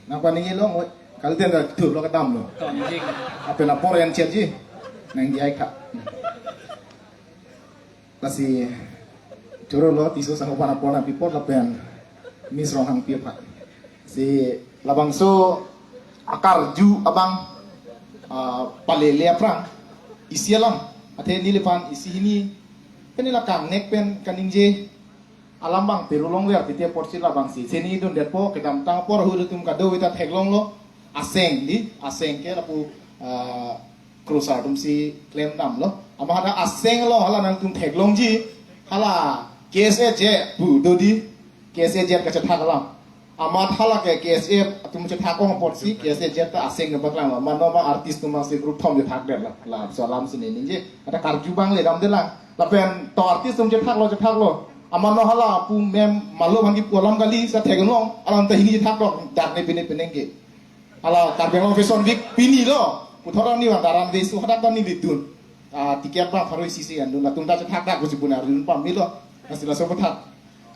Nang paningilo mo, kalten da tu lo kadam lo. Apen apor yan chet ji. Nang di ai kha. Lasi choro lo tiso sang pan apor na pipor lapen Miss Ronghangpi aphan. Si labangso akarju abang ah, palele aphrang isi alam athe neliphan isi hini pen la kangnek pen kaningje alam bang Peru long ver titi apor si labangsi seni dundetpo kedamtang apor ahut atum kadokave ta theklonglo aseng di aseng ke lapu ah, krusar atum si klem damlo ama hada aseng lo hala nangtum theklongji hala K S A J pu do di K S A J kachethak alam amat hala ke K S A atum chethak ong apot si K S A J ta aseng ne paklanglo mano ma artist atum si group thom chethak det la la so alam si ne ningje ata karju bang le dam de lang lapen to artist atum chethaklo chethaklo Amano hala pu mem malo bangki pu alam kali sa theklong, alam ta hini thak dok dak ne pine peneng ke. Hala Karbi Anglong Fashion Week pini lo, puthot arni bang daran vesu hadak ta nelitum. Ah, ticket bang pharo isi si andun, latum ta chethak dak kusi puna rin pam milo. Nasi laso puthot.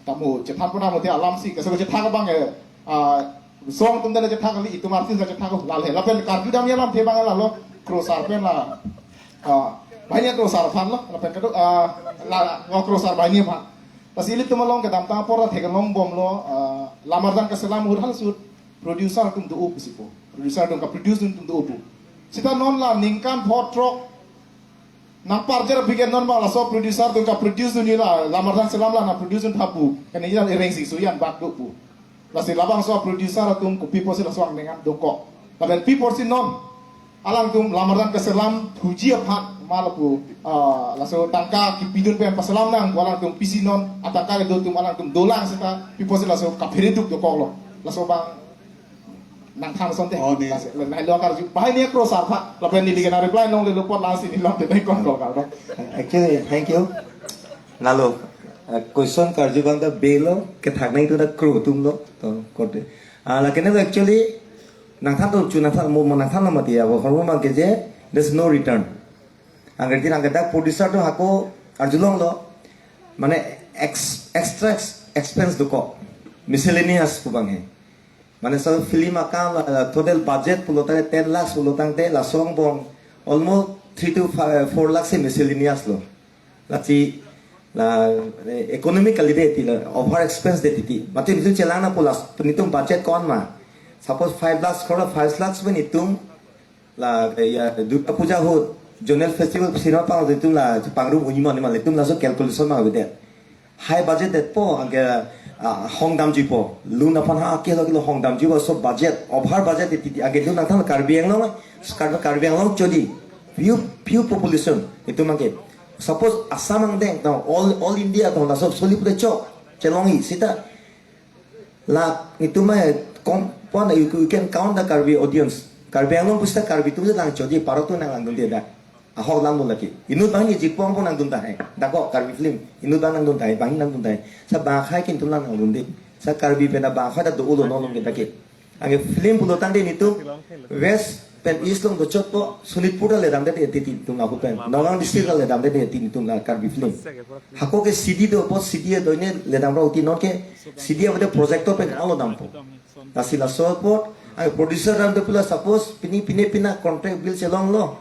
Tamu chethak puna mute alam si, kaso chethak bang eh, ah, song atum ta chethak kali, itum artist ta chethak lal he. Lapen karju dam alam the bang lalo, krosar pen la. Ah, banyak krosar aphan lo, lapen kedo, ah, la, ngo krosar banyak aphan. Lasi ilitum along kedamtang apor theklong bomlo, ah, lamar dan keselam ahut hal sut, producer atum do-o pusi po. Producer atum kaproduce atum do-o pu. Seta non la ningkan pho throk nangparjer aphi ke non bang laso producer atum kaproduce dun la, lamar dan selam la nangproduce dun tha pu. Kene jan ereng sing suyan bak do pu. Lasi labangso producer atum kopi pusi laso angdeng an dokok. Lapen pi pusi non alangtum lamar dan keselam thuji aphan ma lapu, ah, laso tangka kipidun pen paselam nang pu alangtum pisi non atangka kedo atum alangtum dolang seta pi pusi laso kaphere duk dokoklo. Laso bang nangthan asonte. Oh, ni. Laso, la, la, lo karju. Bahai ni krosar aphan. Lapen neli kena reply nonglelo apot lasi neli lam te nai kon kol kal. Actually, thank you. Lalo, uh, question karju bang ta belo, kethak nangtum ta kro atum lo. To, korte. Ah, lakin lo actually, nangthan to chu nangthan mo, mo nangthan lo mati ya, bo, mo mang keje, there's no return. Angker tin angker dak producer atum hako arjulonglo, mane ex-, extra ex-, expense dokok, miscellaneous pu bang he. Mane so film akam, uh, total budget pulo tangte ten lakhs pulo tangte laso angbong almost three to five, four lakhs si miscellaneous lo. Lasi la, eh, economically de ti la, over expense de titi. Mati nelitum chelang nangpo la, nelitum budget ko-an ma. Suppose five lakhs crore, five lakhs pen nelitum la, eh, ya, Durga Puja ahut, zonal festival cinema pang nelitum la pangrum unimon ma, nelitum laso calculation ma avedet. High budget det po, anke, ah, hong damjuipo. Lun aphan ha kilo kilo hong damjuipo, so budget, over budget de titi, anke lun nangthan Karbi Anglong, Karbi, Karbi Anglong chodi. Few, few population, itum angke. Suppose Assam angdeng, no, all, all India, no, laso soli pute chok, chelongji, seta. La, itum ma, kom, pon, you, you can count the Karbi audience. Karbi Anglong pusita Karbi atum si lang chodi, paro atum nang langdunde dak. Ahok langdun lagi. Inut bang ni jipong pon nangdun tahai. Dako Karbi film. Inut bang nangdun tahai, bang nangdun tahai. Sa bang khai kin atum lang langdunde. Sa Karbi pen abang khai ta do-olo non along ke dak ke. Anke film pulo tangte nelitum West pen East along dochot po Sonitpur ta ledamde titi nelitum ahut pen. Nagaon district ta ledamde titi nelitum la Karbi film. Hako ke C D do po, C D do ne ledam rau ti non ke C D avete projector pen alo dampo. Lasi laso apot, anke producer damde pu la suppose pini pine pina contract bill chelonglo.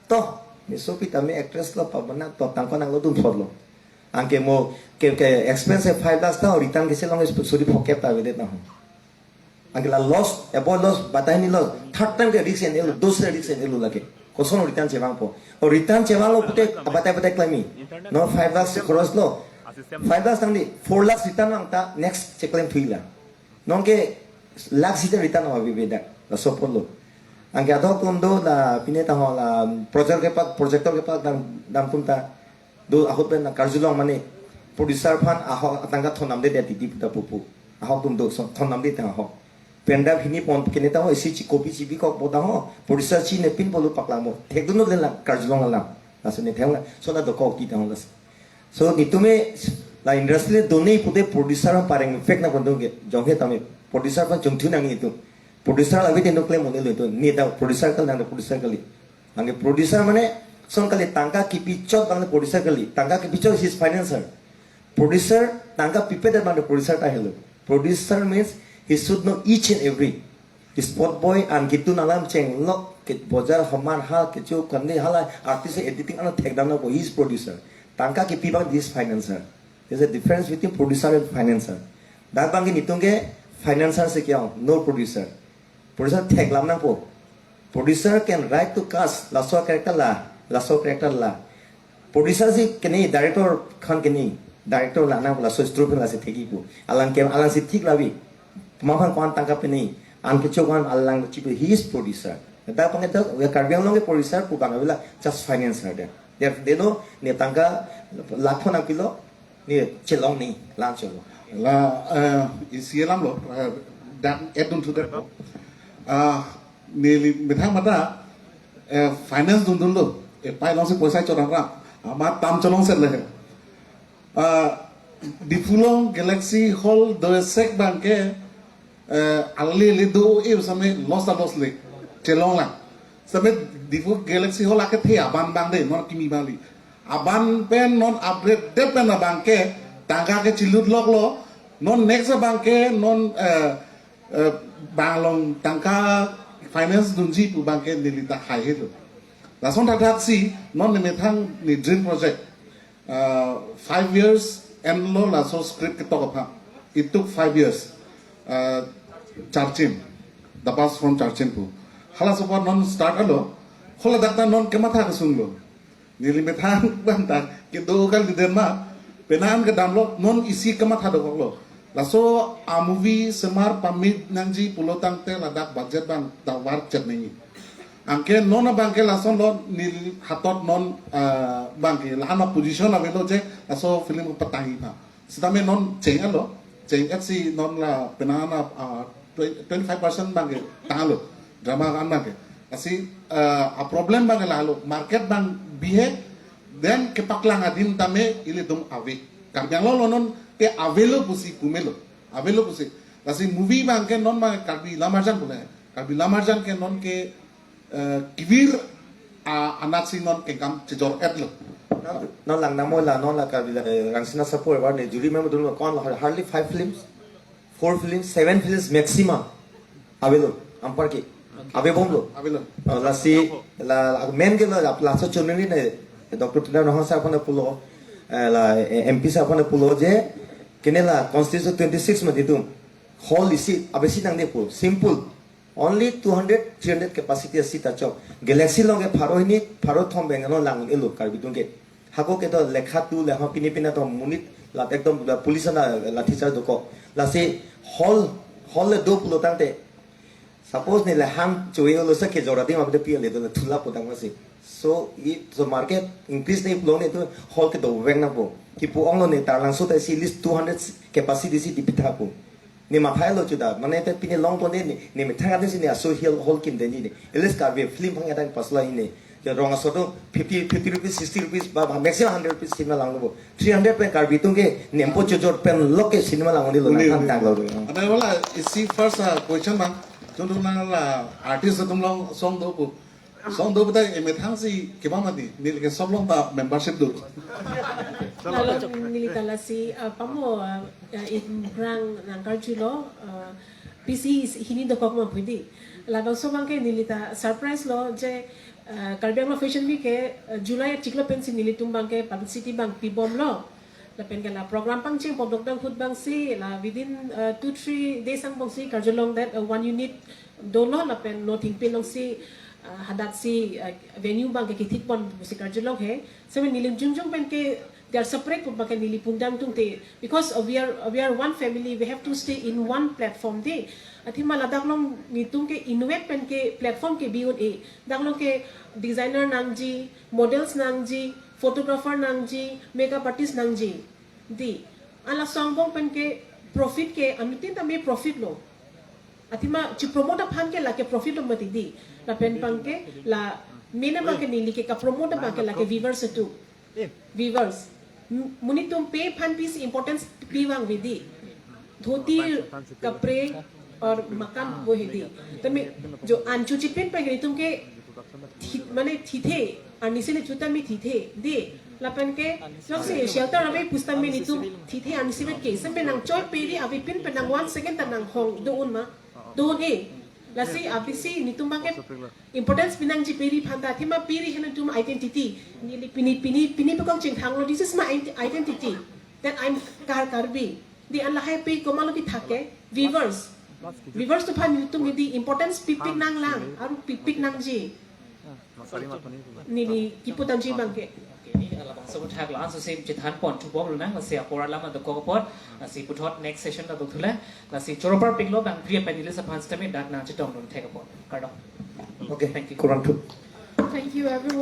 To, meso pi tame actress lo pabana to tangko nanglo dun photlo. Anke mo ke, ke expense five lakhs ta return ke chelong suri pocket ta avedet na ho. Anke la loss, abo loss, batai ni loss. Third time ke risk en-elo, dusra risk en-elo lake. Koson return chevangpo. O return chevanglo pute, abatai batai klemi. No five lakhs cross lo. Five lakhs tangte, four lakhs return vang ta, next che-claim thuila. Non ke lakhs sita return ave avedet, laso apot lo. Anke adok atum do la, pine ta ho la, project kepak, projector kepak dam, dam atum ta. Do ahut pen karjulong mane producer aphan ahok atangka thondamde titi puta pupu. Ahok atum do so thondamde ta ahok. Pendap hini pon kene ta ho isi chi kopi chi bikok bo ta ho. Producer chinepin pulo paklang mo. Thekdunlo le la karjulong alam. Laso ne thengla. So la dokok ti ta ho las. So nelitum la industry do-ne pute producer aphan pareng effect nangpon do ke. Jonghe tame producer aphan chungthu nang itum. Producer la avete no claim un-elo itum. Ne ta producer kali nang producer kali. Anke producer mane, son kali tangka kipi chot bang producer kali. Tangka kipi chot is financer. Producer, tangka pipedet bang producer ta helo. Producer means he should know each and every. Spot boy an ketun alam chenglok, ke bojar homar hal, kecho kande hala, artist editing an thekdam nangpo, he is producer. Tangka kipi bang this financer. There's a difference between producer and financer. Dak bang ke nelitum ke financer si kya ho, no producer. Producer theklam nangpo. Producer can write to cast, laso character la, laso character la. Producer si kene director aphan kene, director la nang laso story aphan lasi thekji pu. Alang ke, alang si thik lavi. Puma aphan ko-an tangka pine, an kecho ko-an alang chipi, he is producer. Dak bang ke dak, ya Karbi Anglong ke producer pu bang avela just financer de. They, they know, ne tangka lakh pho nangpilo, ne chelong ne, lang chelo. La, eh, isi alam lo, eh, dan edun tu depo. Ah, neli methang mata, eh, finance dundunlo. Eh, pai alongsi poisa chodang ram. Amat tam cholongset le. Ah, Diphu along Galaxy Hall do-esek abangke, eh, ali ali do-e same loss a loss le chelong lang. Same Diphu Galaxy Hall akethe aban abang de non kimi bali. Aban pen non upgrade det pen abangke tangka ke chilut loklo. Non next abangke non, eh, eh, bang along tangka finance dunji pu abangke neli ta hai helo. Lason thakthak si non nemethang ne dream project. Uh, five years enlo laso script ketok aphan. It took five years. Uh, Charchin, The Pass from Charchin pu. Halaso apot non start alo. Haladak ta non kematha kesunglo. Neli methang abang ta kedo kali den ma. Penang kedamlo non isi kematha dokoklo. Laso a movie semar pamit nangji pulo tangte ladak budget abang ta varchet nangji. Anke non abangke lasonlo neli hatot non, ah, abangke lahan a position avelo je laso film patangji aphan. Sitame non cheng alo, cheng et si non la penang, ah, twenty-five percent abangke tanglo drama kan abangke. Lasi, ah, a problem abangke lalo market abang bihek, then kepaklang adim tame ilitum ave. Karbi Anglong along non ke avelo pusi pumelo, avelo pusi. Lasi movie abangke non abang Karbi Lamarjan pule. Karbi Lamarjan ke non ke, eh, kevir, ah, anat si non kengkam chejor etlo. Non, non lang namo la, non la Karbi la, eh, Rangsina Sapor bar ne juri member dunlo kon la hardly five films, four films, seven films maximum. Avelo, anparke. Avebomlo. Avelo. Oh, lasi, la, la, main ke la, la, laso chunri ne, Doctor Tuliram Ronghang sir aphan pulo, eh, la, eh, M P sir aphan pulo je, kene la constituency twenty-six mati tum. Hall isi, abesi nangde pu, simple. Only two hundred, three hundred capacity a seat achok. Galaxy along ke pharo hini, pharo thom beng along lang elo Karbi atum ke. Hako ke to lekha tu lekha pini pina to monit lat ekdom la police na lathi charge dokok. Lasi hall, hall le do pulo tangte. Suppose ne le hang choi lo sa kejor adim abde pi le do le thula podang masi. So, i, so market increase ne pulo ne to hall ke dovek nangpo. Kipu onglo ne Taralangso ta isi at least two hundred capacity si dipitha po. Ne mathalo chuda, mane te pini long ponde ne, ne methang ate si ne aso hall, hall kim denji ne. At least Karbi film phang adang pasla hini. Je rong aso to fifty, fifty rupees, sixty rupees, ba, ba, maximum hundred rupees cinema langlo bo. Three hundred pen Karbi atum ke nempo chojor pen lok ke cinema lang ni lo. Uni, na uni. Tang lo. Ada wala isi first, ah, question bang. Chundung na la artist atum along song do pu. Song do pu ta emethang si keba mati. Neli ke sob along ta membership do. Lalo neli ta lasi, ah, pamo, ah, ah, ingrang nangkarjulo, ah, pisi is-, hini dokok ma pu di. Labangso abangke neli ta surprise lo je, ah, Karbi Anglong Fashion Week ke, ah, July achiklo pensi nelitum abangke publicity abang pibomlo. Lapen ke la program pangcheng pondok dang hut abangsi la within, ah, two three days angbongsi karjulong that, ah, one unit dolo lapen nothing pe longsi, ah, hadak si, ah, venue abangke kithik pon pusi karjulong he. Seme neli jongjong pen ke they are separate pu abangke neli pundam tungte, because, uh, we are, we are one family, we have to stay in one platform de. Athema ladak along nelitum ke innovate pen ke platform ke bi un-e. Dak along ke designer nangji, models nangji, photographer nangji, makeup artist nangji. Di, ala song angbong pen ke profit ke anuttin tame profit lo. Athema chipromote aphan ke lake profit lo mati di. Lapen abangke la main abangke neli ke kapromote abangke lake viewers atum. Viewers. M-, monit atum pe aphan pisi importance pi vangve di. Dhoti, kapre, or makan vo he di. Tame jo ancho chipin pen nelitum ke thi-, mane thithe, arnisi le chuta mi thithe di. Lapen ke, jongsi shelter ave pusitame nelitum thithe arnisi vet ke. Seme nangchoi pe ri avepin pen nang one second ta nanghong do un ma. Do un-e. Lasi abisi nelitum abangke importance pinangji pe ri aphan ta, athema pe ri henlo itum identity. Neli pini, pini, pini pekok chingthanglo, this is my ident-, identity. That I'm Kar-, Karbi. Di an lahai pe komatlo kethak ke? Viewers. Viewers atum aphan nelitum ke di importance pipik nanglang, aru pipik nangji. Neli kipu damji abangke. Okay, ni labangso aputhak la-an susim chethan pon thubomlo nang, lasi apor alam dokok apot, lasi puthot next session ta dothule, lasi choro parpiklo bang priya panelist aphan sitame dak nangchetongdun thek apot. Kardom. Okay, thank you. Kurang thu. Thank you, everyone.